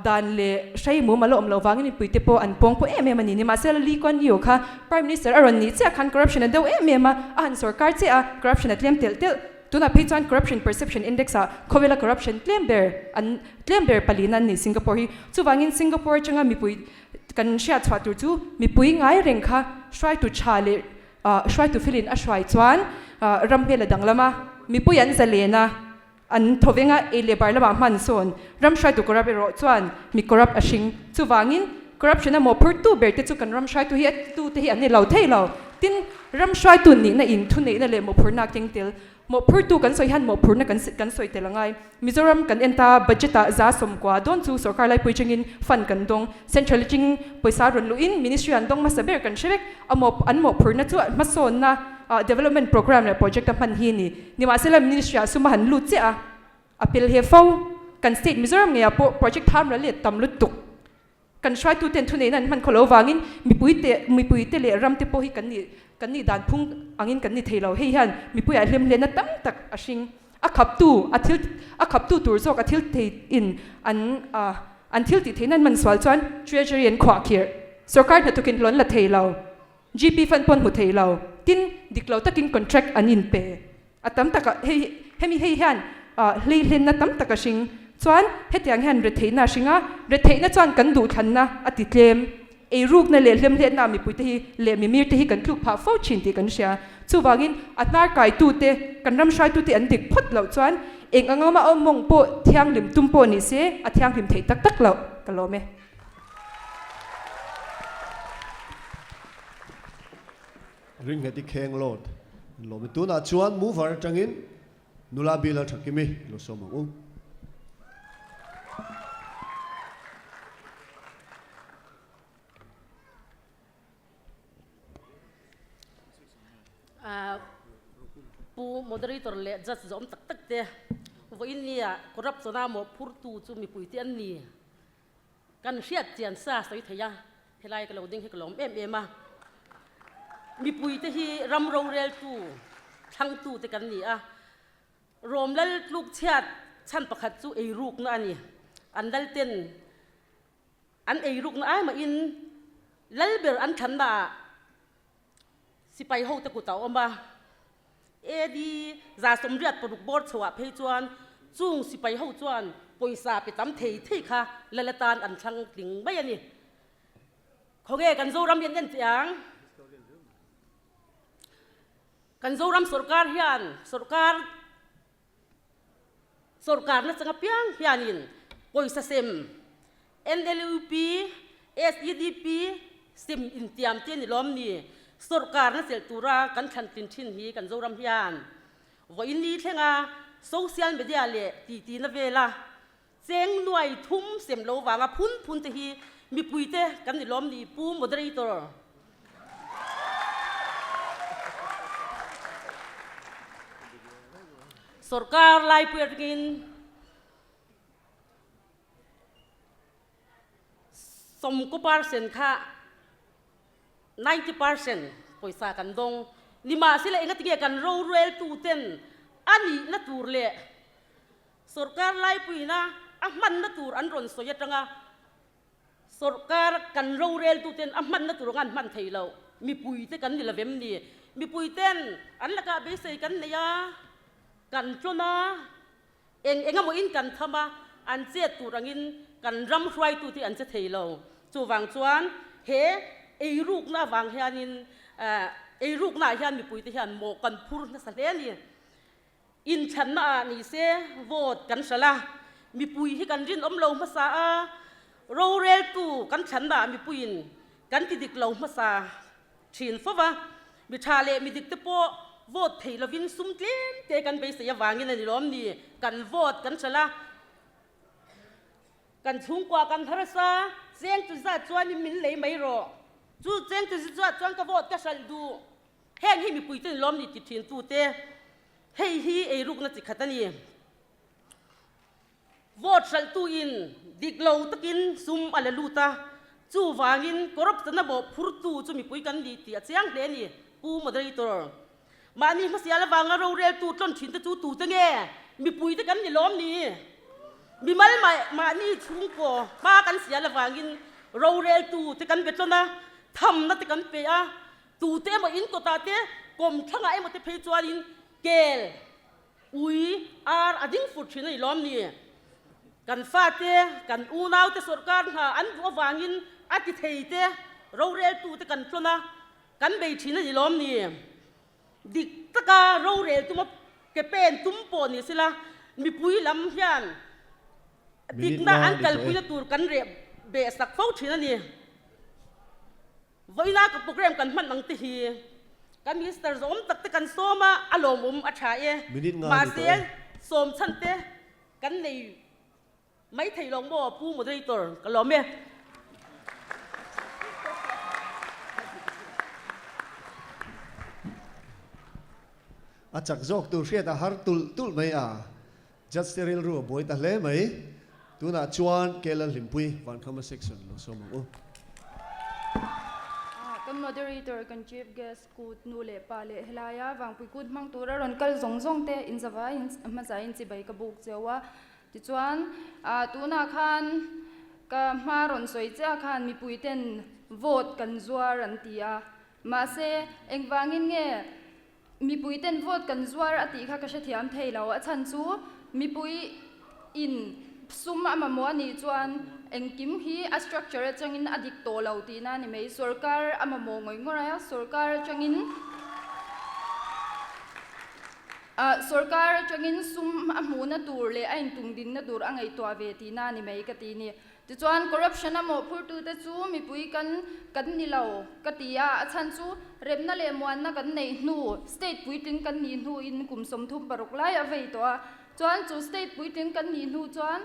Speaker 13: dan leh hrei mumal a awm loh vangin mipuite pawh an pawng pawh em em a ni. Nimahsela Lee Kuan Yew kha Prime Minister a rawn nih chiah khan corruption a deuh em em a, a han sorkar chiah a, corruption a tlem telh telh. Tunah phei chuan corruption perception index ah khawvela corruption tlem ber an tlem ber palina an ni Singapore hi. Chuvangin Singapore atanga mipui kan hriat chhuah tur chu mipui ngai reng kha hruaitu tha leh Hruaitu felin a hruai chuan ram hmel a danglam a, mipui an zalen a, an thawveng a, ei leh bar lamah hman sawn. Ram hruaitu corrupt erawh chuan mi corrupt a hring. Chuvangin corruption a mawhphurtu ber te chu kan ram hruaitu hi a tute hi an ni lo thei lo. Tin, ram hruaitu nihna in thuneihna leh mawhphurhna a keng tel. Mawhphurtu kan sawi hian mawhphurhna kan kan sawi tel a ngai. Mizoram kan en ta, budget ah 190 dawn chu sorkar laipui changin fund kan dawng. Central atangin pawisa rawn luhin ministry an dawng hmasa ber kan hre vek. A mawh an mawhphurhna chu hmasawnna development programme leh project a hman hi a ni. Nimahsela ministry ah sum a han lut chiah a, a pel he fo. Kan state Mizoram ngeiah pawh project tham ral leh tam lutuk. Kan hruaituten thuneihna an hman khaw lo vangin mipuite mipuite leh ramte pawh hi kan nih kan nih dan phung angin kan ni thei lo. Hei hian mipuiah hlemhlenna tam tak a hring. A khaptu a thil a khaptu tur zawk a thil thei in an an thil tih theihna an hman sual chuan Treasury an khuah khirh. Sorkar hnathawkin hlawn la thei lo. GP fund pawh an hmu thei lo. Tin, dik lo takin contract an inpe. A tam takah hei hemi hei hian hleihlenna tam tak a hring. Chuan hetiang hian retheihna a hring a, retheihna chuan kan duhthlanna a ti tlem. Eirukna leh hlemhletna ah mipuite hi leh mimir te hi kan tluk phah fo thin tih kan hria. Chuvangin a hnar kaitute, kan ram hruaitute an dik phawt loh chuan eng anga mah mawng pawh thianghlim tum pawh ni se a thianghlim theih tak tak loh ka lawm e.
Speaker 11: Ringnghet i kheng load an lawm e. Tunah chuan mover atangin nula bil a tha kim i lo sawm ang u.
Speaker 14: Pu Moderator leh Judge zawm tak tak te, vawiin nia corruption a mawhphurtu chu mipuite an ni. Kan hriat chian sa sawi thei a, helai ka lo ding hi ka lawm em em a. Mipuite hi ram roreltu, thlangtute kan ni a. Rom lal tluk chhiat chhan pakhat chu eirukna a ni. An lalten an eirukna ai mahin lal ber an thlannaah Sipai hote kut a awm a, AD 86 bawr chhoah phei chuan chung sipai ho chuan pawisa pe tam thei thei kha lal atan an thlang tling mai a ni. Khawnge kan Zoram hian en teh ang? Kan Zoram sorkar hian sorkar Sorkarna changa piang hianin pawisa sem, NLUP, SEDP sem intiam te ni lawm ni? Sorkarna chelh tura kan thlan tlin thin hi kan Zoram hian vawiin ni thlenga social media leh titina vela cheng nuai thum sem lo vanga phun phun te hi mipuite kan ni lawm ni Pu Moderator? Sorkar laipui atangin 90 percent kha. 90% pawisa kan dawng. Nimahsela engatinge kan roreltuten a nihna tur leh sorkar laipuina a hmanna tur an rawn sawi atanga sorkar kan roreltuten a hmanna tur anga an hman thei lo. Mipuite kan ni lovem ni? Mipuiten an lakah beisei kan nei a, kan tlawn a. Eng eng emaw in kan tham a, an chet tur angin kan ram hruaitute an che thei lo. Chuvang chuan he eirukna avang hianin eiruknaah hian mipuite hian mawh kan phur nasa hle a ni. Inthlannaah ni se vote kan hralh a, mipui hi kan rinawm lo hmasa a, roreltu kan thlannaah mipuiin kan ti dik lo hmasa thin fo va, mi tha leh mi dik te pawh vote thei lovin sum tlem te kan beisei avangin a ni lawm ni, kan vote kan hralh a, kan chhungkua kan harsa, cheng chu zat chuanin min lei mai rawh, chu cheng chu zat chuan ka vote ka hralh duh, heng hi mipui chu ni lawm ni ti thin tute, hei hi eirukna chi khat a ni. Vote hralhtuin dik lo takin sum a la lut a, chuvangin corruption-a mawhphurtu chu mipui kan ni tih a chiang hle a ni, Pu Moderator. Mahni hmasial avanga roreltu tlawn thinte chu tute nge? Mipuite kan ni lawm ni? Mimal mahni chhungkaw hma kan sial avangin roreltu te kan be tlawn a, thamna te kan pe a, tute emaw in kawtah te, kawmthlangah emaw te phei chuanin kel Ui, ar a ding fur thin a ni lawm ni? Kan fate, kan unaute sawrkar hna an duh avangin a ti thei te, roreltute kan tlawn a, kan bei thin a ni lawm ni? Dik taka rorel tuma ke pen tum pawh ni sela, mipui lam hian dikna an kalpuina tur kan reh beh sak fo thin a ni. Vawiina ka program kan hman ang te hi kan minister zawm tak te kan sawm a, a lawmawm a tha e. Mahse sawm chhan te kan nei mai thei lo maw Pu Moderator ka lawm e.
Speaker 11: A chak zawk tur hriat a har tulh tulh mai a, Judge te rilru a buai ta hle mai. Tunah chuan KL Hlimpui Vankhama Section lo sawm ang u.
Speaker 15: Kan Moderator, kan Chief Guest, Kut nu leh pa leh helaia Vangpui Kut hmang tura rawn kal zawng zawng te in zavaiin hmasa in chibai ka buk cheu a. Tichuan, tunah khan ka hma rawn sawi chiah khan mipui ten vote kan zuar an ti a. Mahse, engvangin nge Mipui ten vote kan zuar a tih kha ka hrethiam thei lo. A chhan chu mipui in sum a mamawh a nih chuan engkim hi a structure atangin a dik tawh lo tihna a ni mai. Sorkar a mamawh ngawih ngawih a, sorkar atangin ah sorkar atangin sum a hmuhna tur leh a intungdinna tur a ngaihtuah ve tihna a ni mai ka ti ni. Tichuan, corruption a mawhphurtute chu mipui kan kan ni lo ka ti a, a chhan chu remna leh muanna kan neih hnu, state puitling kan nih hnuin kum 36 lai a vei tawh a, chuan chu state puitling kan nih hnu chuan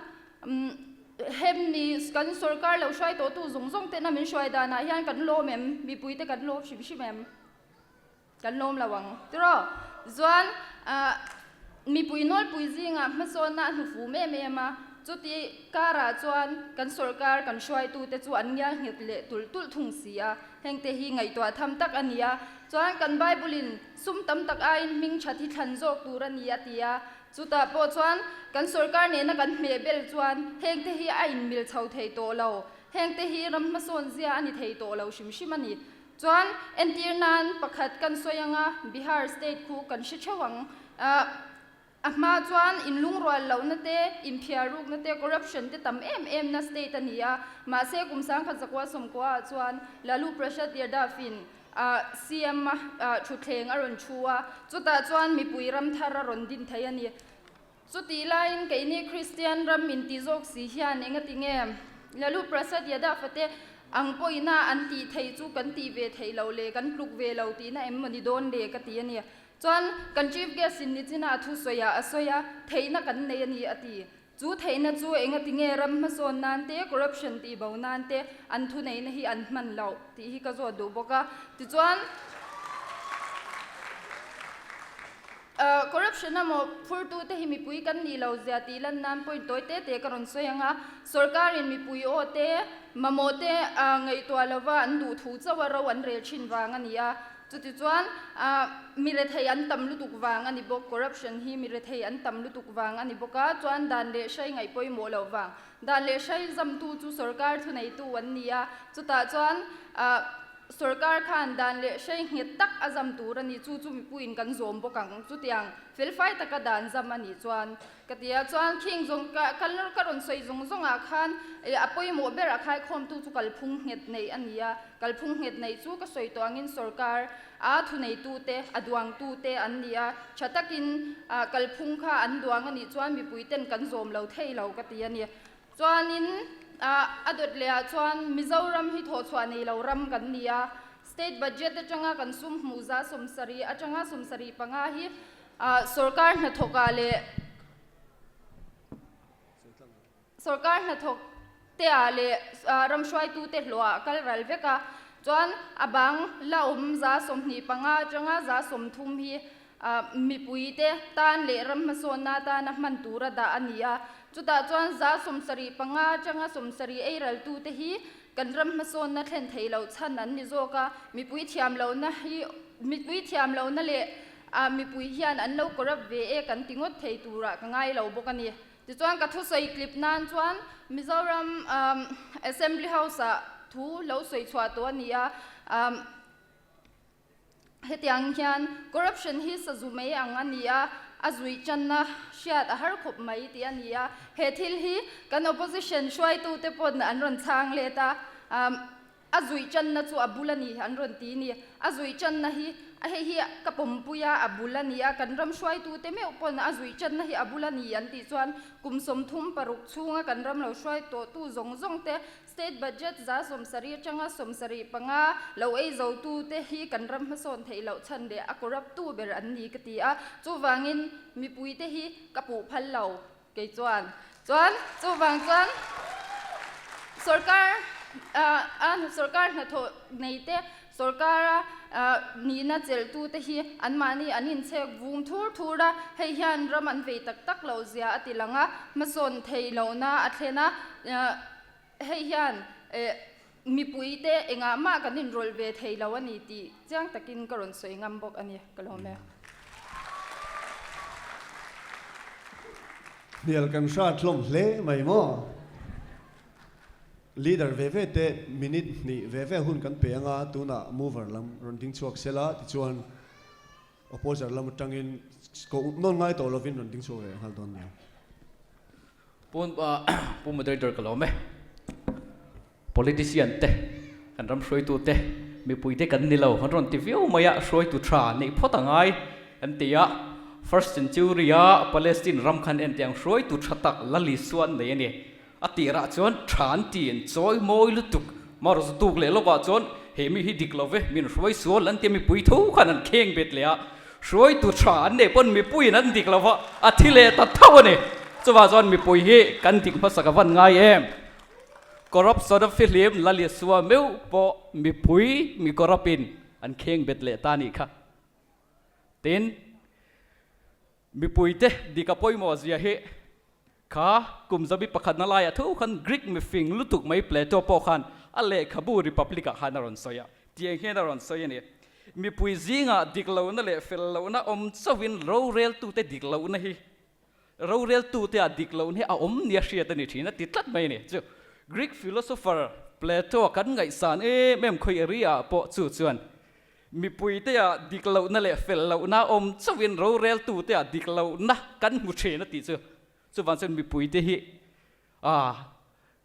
Speaker 15: hem ni kan sorkar lo hruai tawhtu zawng zawng tena min hruai danah hian kan lawm em? Mipuite kan lawm hrim hrim em? Kan lawm lo ang tiraw? Chuan mipui nawlpui zingah hmasawnna a hnufum em em a, chuti karah chuan kan sorkar kan hruaitute chu an ngial nghet leh tulh tulh thung si a, hengte hi ngaihtuah tham tak a ni a. Chuan kan Bible-in sum tam tak aiin hming that hi thlan zawk tur a ni a ti a, chutah pawh chuan kan sorkar nena kan hmehbel chuan hengte hi a inmil chho thei tawh lo, hengte hi ram hmasawn zia a ni thei tawh lo hrim hrim a ni. Chuan entir nan pakhat kan sawi ang a, Bihar state khu kan hre theuh ang. A hma chuan inlungrual lohna te, inphiarrukna te, corruption te tam em em na state a ni a. Mahse kum 1990 ah chuan Lalu Prasad Yadav in CM a thutthleng a rawn thu a, chutah chuan mipui ram thar a rawn din thei a ni. Chutih laiin keini Kristian ram inti zawk si hian engati nge Lalu Prasad Yadav-a te ang pawhina an tih theih chu kan tih ve theih loh leh kan tluk ve lo tihna em maw ni dawn le ka ti a ni. Chuan kan Chief Guest in nichina a thusawiah a sawi a, theihna kan nei a ni a ti. Chu theihna chu engati nge ram hmasawn nan te, corruption tih bo nan te an thuneihna hi an hman loh tih hi ka zawt duh bawk a. Tichuan. Corruption a mawh phurtute hi mipui kan nih lo zia tih lan nan point tawi te te ka rawn sawi ang a. Sorkarin mipui aw te, mamawh te ngaihtuah lova an duh thu chauh a ro an rel thin vang a ni a. Chutichuan, mi rethei an tam lutuk vang a ni bawk. Corruption hi mi rethei an tam lutuk vang a ni bawk a, chuan dan leh hrai ngaih pawimawh loh vang. Dan leh hrai zamtu chu sorkar thuneitu an ni a, chutah chuan sorkar khan dan leh hrai nghet tak a zam tur a ni, chu chu mipuiin kan zawm bawk ang. Chutiang felfai taka dan zam a nih chuan ka ti a, chuan khing zawng ka ka rawn sawi zawng zawngah khan a pawimawh ber a khaikhawmtu chu kalphung nghet neih a ni a, kalphung nghet neih chu ka sawi tawh angin sorkar a thuneitute, a duangtute an ni a, tha takin kalphung kha an duang a nih chuan mipuiten kan zawm lo thei lo ka ti a ni. Chuanin a dawt leh ah chuan Mizoram hi thawhchhuah nei lo ram kan ni a, state budget atanga kan sum hmuh za 70 atanga 75 hi sorkar hnathawk ah leh Sorkar hnathawk te ah leh ram hruaitu te hlawh ah kal ral vek a, chuan a bang la awm 25 atanga 30 hi mipui te tan leh ram hmasawnna atana hman tura dah a ni a. Chutah chuan 75 atanga 70 ei ral tu te hi kan ram hmasawnna thlen theih loh chhan an ni zawk a, mipui thiam lohna hi mipui thiam lohna leh mipui hian an lo corrupt ve e kan ti ngawt thei turah ka ngai lo bawk a ni. Tichuan ka thusawi clip nan chuan Mizoram Assembly House ah thu lo sawi chhuah tawh a ni a, hetiang hian corruption hi sazu mai ang a ni a, a zui channa hriat a har khawp mai tih a ni a, he thil hi kan opposition hruaitute pawn an rawn chhang let a, A zuih channa chu a bul a ni an rawn ti ni. A zuih channa hi hei hi ka pawmpui a, a bul a ni a, kan ram hruaitute meuh pawn a zuih channa hi a bul a ni an tih chuan kum 36 chhunga kan ram lo hruai tawhtu zawng zawng te, state budget 70 atanga 75 lo ei zotute hi kan ram hmasawn theih loh chhan leh a corrupt tu ber an ni ka ti a. Chuvangin mipuite hi ka puh phal lo. Kei chuan chuan chuvang chuan sorkar a sorkar hnathawh nei te sorkar a nihna chelhtu te hi anmahni an inchhek vum thur thur a, hei hian ram an vei tak tak loh zia a ti lang a, hmasawn thei lohna a thlen a, hei hian mipui te engah mah kan inrawlh ve thei lo a ni tih chiang takin ka rawn sawi ngam bawk a ni, ka lawm e.
Speaker 11: Hnial kan hrat hlawm hle mai maw? Leader ve ve te minute hnih ve ve hun kan pe anga tunah mover lam rawn ding chhuak sela tichuan opposer lam atangin koh nawn ngai tawh lovin rawn ding chhuak leh nghal dawn nia.
Speaker 12: Pu Moderator ka lawm e. Politician te, kan ram hruaitu te, mipui te kan ni lo, an rawn ti viau mai a, hruaitu tha neih phawt a ngai an ti a. First century a Palestine ram khan en tiang hruaitu tha tak Lali Suan nei a ni. A tirah chuan tha an ti an chawi mawi lutuk, marawh tuk leh lawkah chuan he mi hi dik lo ve, min hruai sual an ti a, mipui tho khan an kheng bet leh a. Hruaitu tha an neih pawn mipuiin an dik lo va, a thi leh ta tho a ni. Chuvang chuan mipui hi kan dik hmasa ka van ngai em? Corruption a fihlim Lalisua meuh pawh mipui mi corrupt in an kheng bet leh ta nih kha. Tin, mipuite dik a pawimawh zia hi kha kum zabi pakhatna laiah tho khan Greek mifing lutuk mai Plato pawh khan a lehkhabu Republic ah khan a rawn sawi a, tiang hian a rawn sawi a ni. Mipui zingah dik lohna leh fel lohna awm chauhin roreltute dik lohna hi roreltute ah dik lohna hi a awm nia hriat a ni thin a ti tlat mai a ni. Chu Greek philosopher Plato kan ngaihsan em em khawi area ah pawh chu chuan Mipuite ah dik lohna leh fel lohna awm chauhin roreltute ah dik lohna kan hmu thin a tih chu. Chuvang chuan mipuite hi ah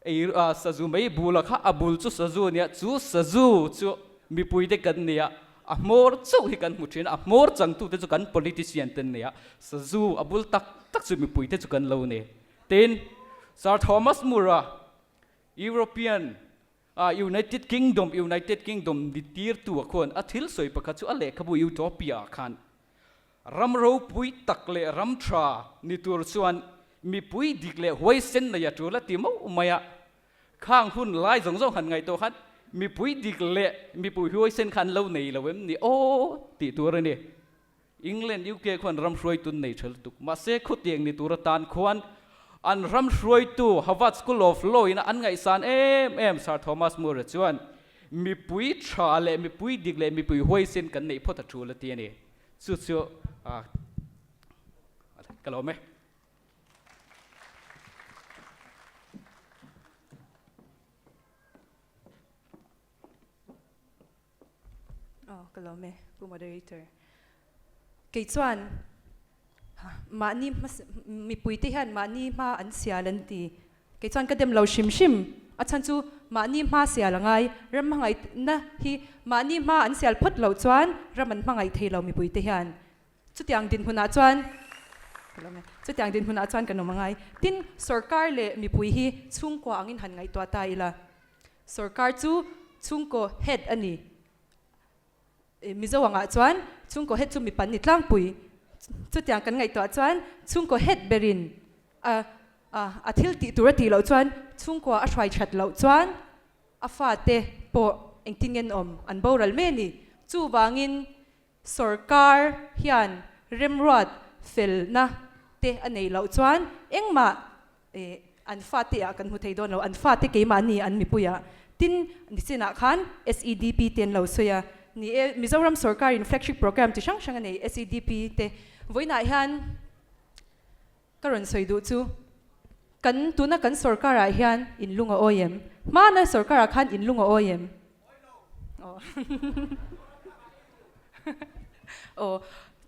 Speaker 12: ei ah sazu mai bula kha a bul chu sazu a nia, chu sazu chu mipuite kan nia, a hmawr chauh hi kan hmu thin a, a hmawr changtute chu kan politician te an nia, sazu a bul tak tak chu mipuite chu kan lo ni. Tin, Sir Thomas More-a European A United Kingdom, United Kingdom ni tirtu a khuan a thil sawi pakhat chu a lehkhabu Utopia ah khan ram ropui tak leh ram tha ni tur chuan mipui dik leh huaisen nei a tul a ti mauh mai a. Khang hun lai zawng zawng han ngaihtuah khan mipui dik leh mipui huaisen kha an lo nei lo em ni aw tih tur a ni. England, UK khuan ram hruaitu an nei tha lutuk. Mahse, khawtiang ni tur atan khuan an ram hruaitu Harvard School of Law ina an ngaihsan em em Sir Thomas More chuan mipui tha leh mipui dik leh mipui huaisen kan neih phawt a tul a ti a ni. Chu chu ka lawm e.
Speaker 13: Aw, ka lawm e, Pu Moderator. Kei chuan mahni mipuite hian mahni hma an sial an ti. Kei chuan ka dem lo hrim hrim. A chhan chu mahni hma sial a ngai. Ram hmangaihna hi mahni hma an sial phawt loh chuan ram an hmangaih thei lo mipuite hian. Chutiang dinhmunah chuan ka lawm e, chutiang dinhmunah chuan kan awm a ngai. Tin, sorkar leh mipui hi chhungkua angin han ngaihtuah ta ila. Sorkar chu chhungkaw head a ni. Mizo angah chuan chhungkaw head chu mipa ni tlangpui. Chutiang kan ngaihtuah chuan chhungkaw head berin a a thil tih tur a tih loh chuan chhungkua a hruai that loh chuan a fate pawh engtin nge an awm an boral mai a ni. Chuvangin sorkar hian remruat felna te a neih loh chuan engmah Eh, an fate ah kan hmu thei dawn lo, an fate keimahni an mipui ah. Tin, nichinah khan SEDP te an lo sawi a, ni e, Mizoram sorkarin flagship programme chi hrang hrang a nei SEDP te. Vawiinah hian ka rawn sawi duh chu, kan tuna kan sorkar ah hian in lung a awi em? Hmana sorkar ah khan in lung a awi em? Aw. Aw,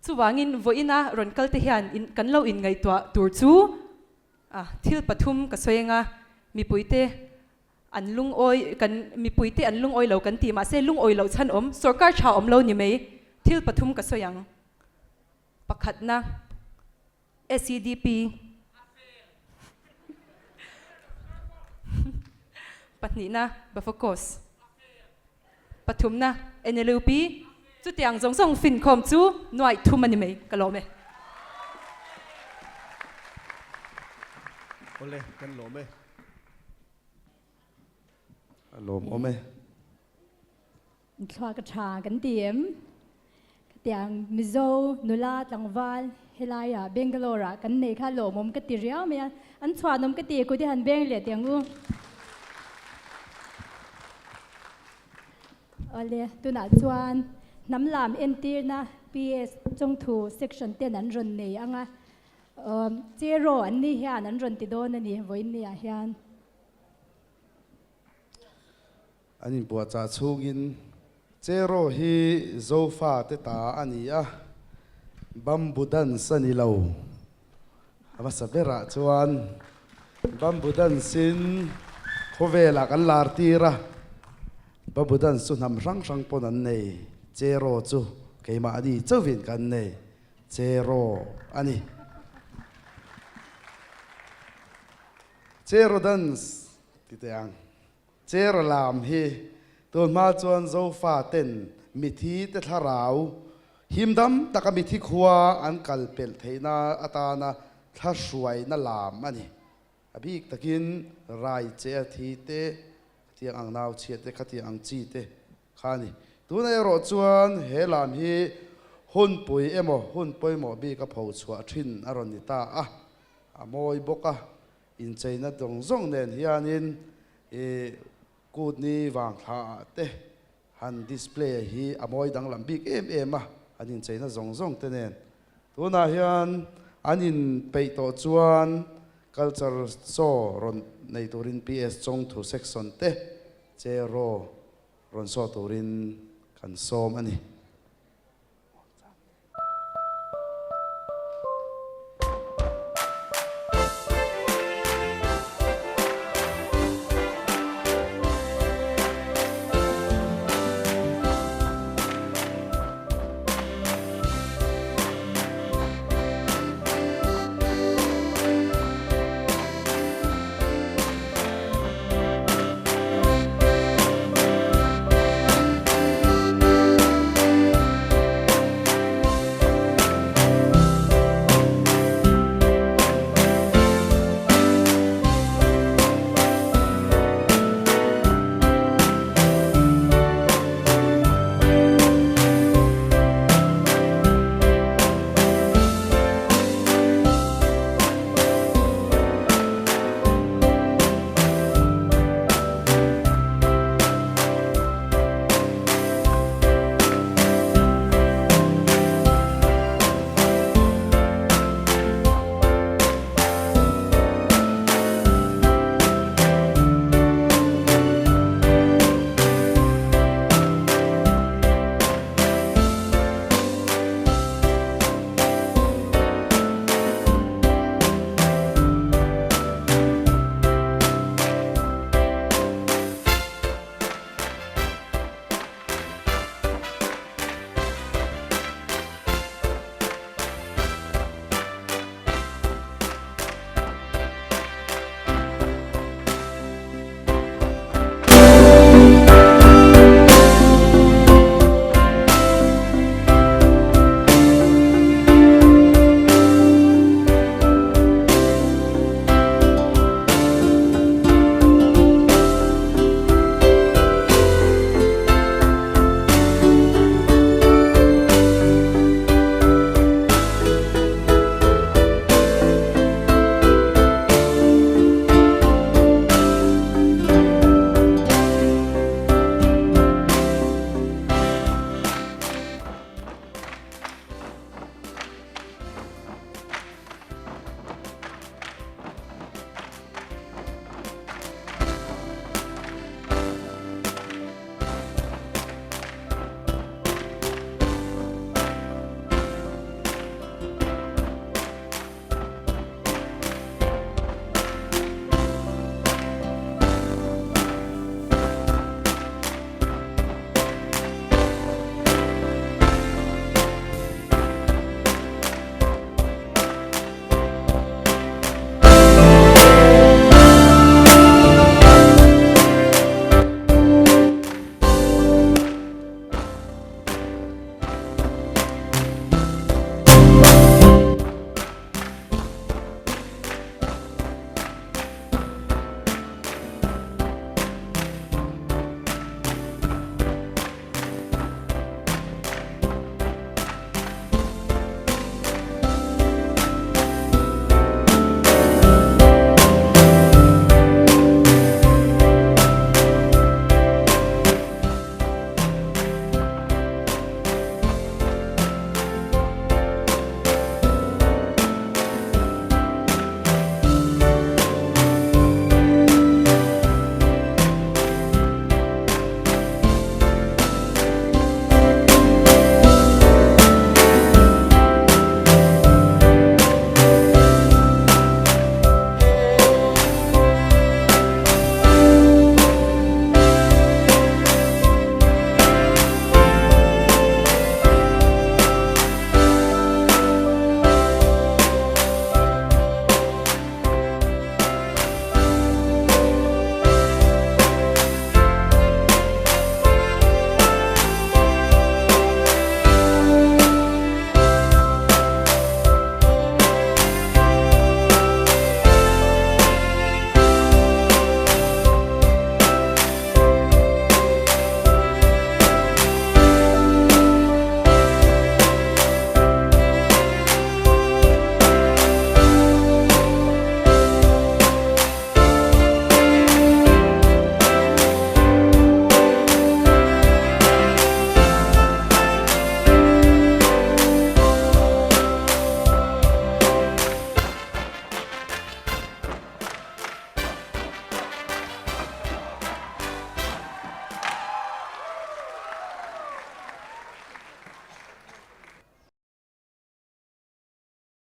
Speaker 13: chuvangin vawiina rawn kal te hian in kan lo inngaihtuah tur chu a thil pathum ka sawi anga mipuite an lungawi kan mipuite an lungawi lo kan tih mahse lungawi loh chhan awm sorkar tha awm lo ni mai thil pathum ka sawi ang. Pakhatna SEDP Pahnihna Bafokos Pathumna NLUP Chutiang zawng zawng finkhawm chu nuaih thum a ni mai ka lawm e.
Speaker 11: Awle, kan lawm e.
Speaker 2: A lawmawm e.
Speaker 1: Thluak a tha kan ti em? Khatiang Mizo nula tlangval helaiah Bangalore ah kan nei kha lawmawm ka ti riau mai a, an chhuanawm ka ti kut i han beng leh teh ang u. Awle, tunah chuan hnam lam entirna PS chawngthu section ten an rawn nei ang a, Cheraw an ni hian an rawn ti dawn a ni vawiin ah hian.
Speaker 2: An inpuahchah chhungin Cheraw hi Zofa te ta a ni a, Bamboo Dance a ni lo. A hmasa berah chuan Bamboo Dance in khawvelah kan lar tir a, Bamboo Dance chu hnam hrang hrang pawn an nei, Cheraw chu keimahni chauhin kan nei, Cheraw a ni. Cheraw Dance ti teh ang. Chera lam hi tun hma chuan Zofa ten mithi te thlarau him dam taka mithi khua an kal pelh theihna atana thla hruaina lam a ni. A bik takin rai che a thi te, khatiang ang nau chhiat te, khatiang ang chi te kha a ni. Tunah erawh chuan he lam hi hunpui emaw hun pawimawh bik a pho chhuah thin a rawn ni ta a, a mawi bawk a. Incheina zawng zawng nen hianin i kut ni vang thla ah te han display hi a mawi danglam bik em em a, an incheina zawng zawng te nen. Tunah hian an inpeih tawh chuan culture show rawn nei turin PS Chawngthu section te Cheraw rawn show turin kan sawm a ni.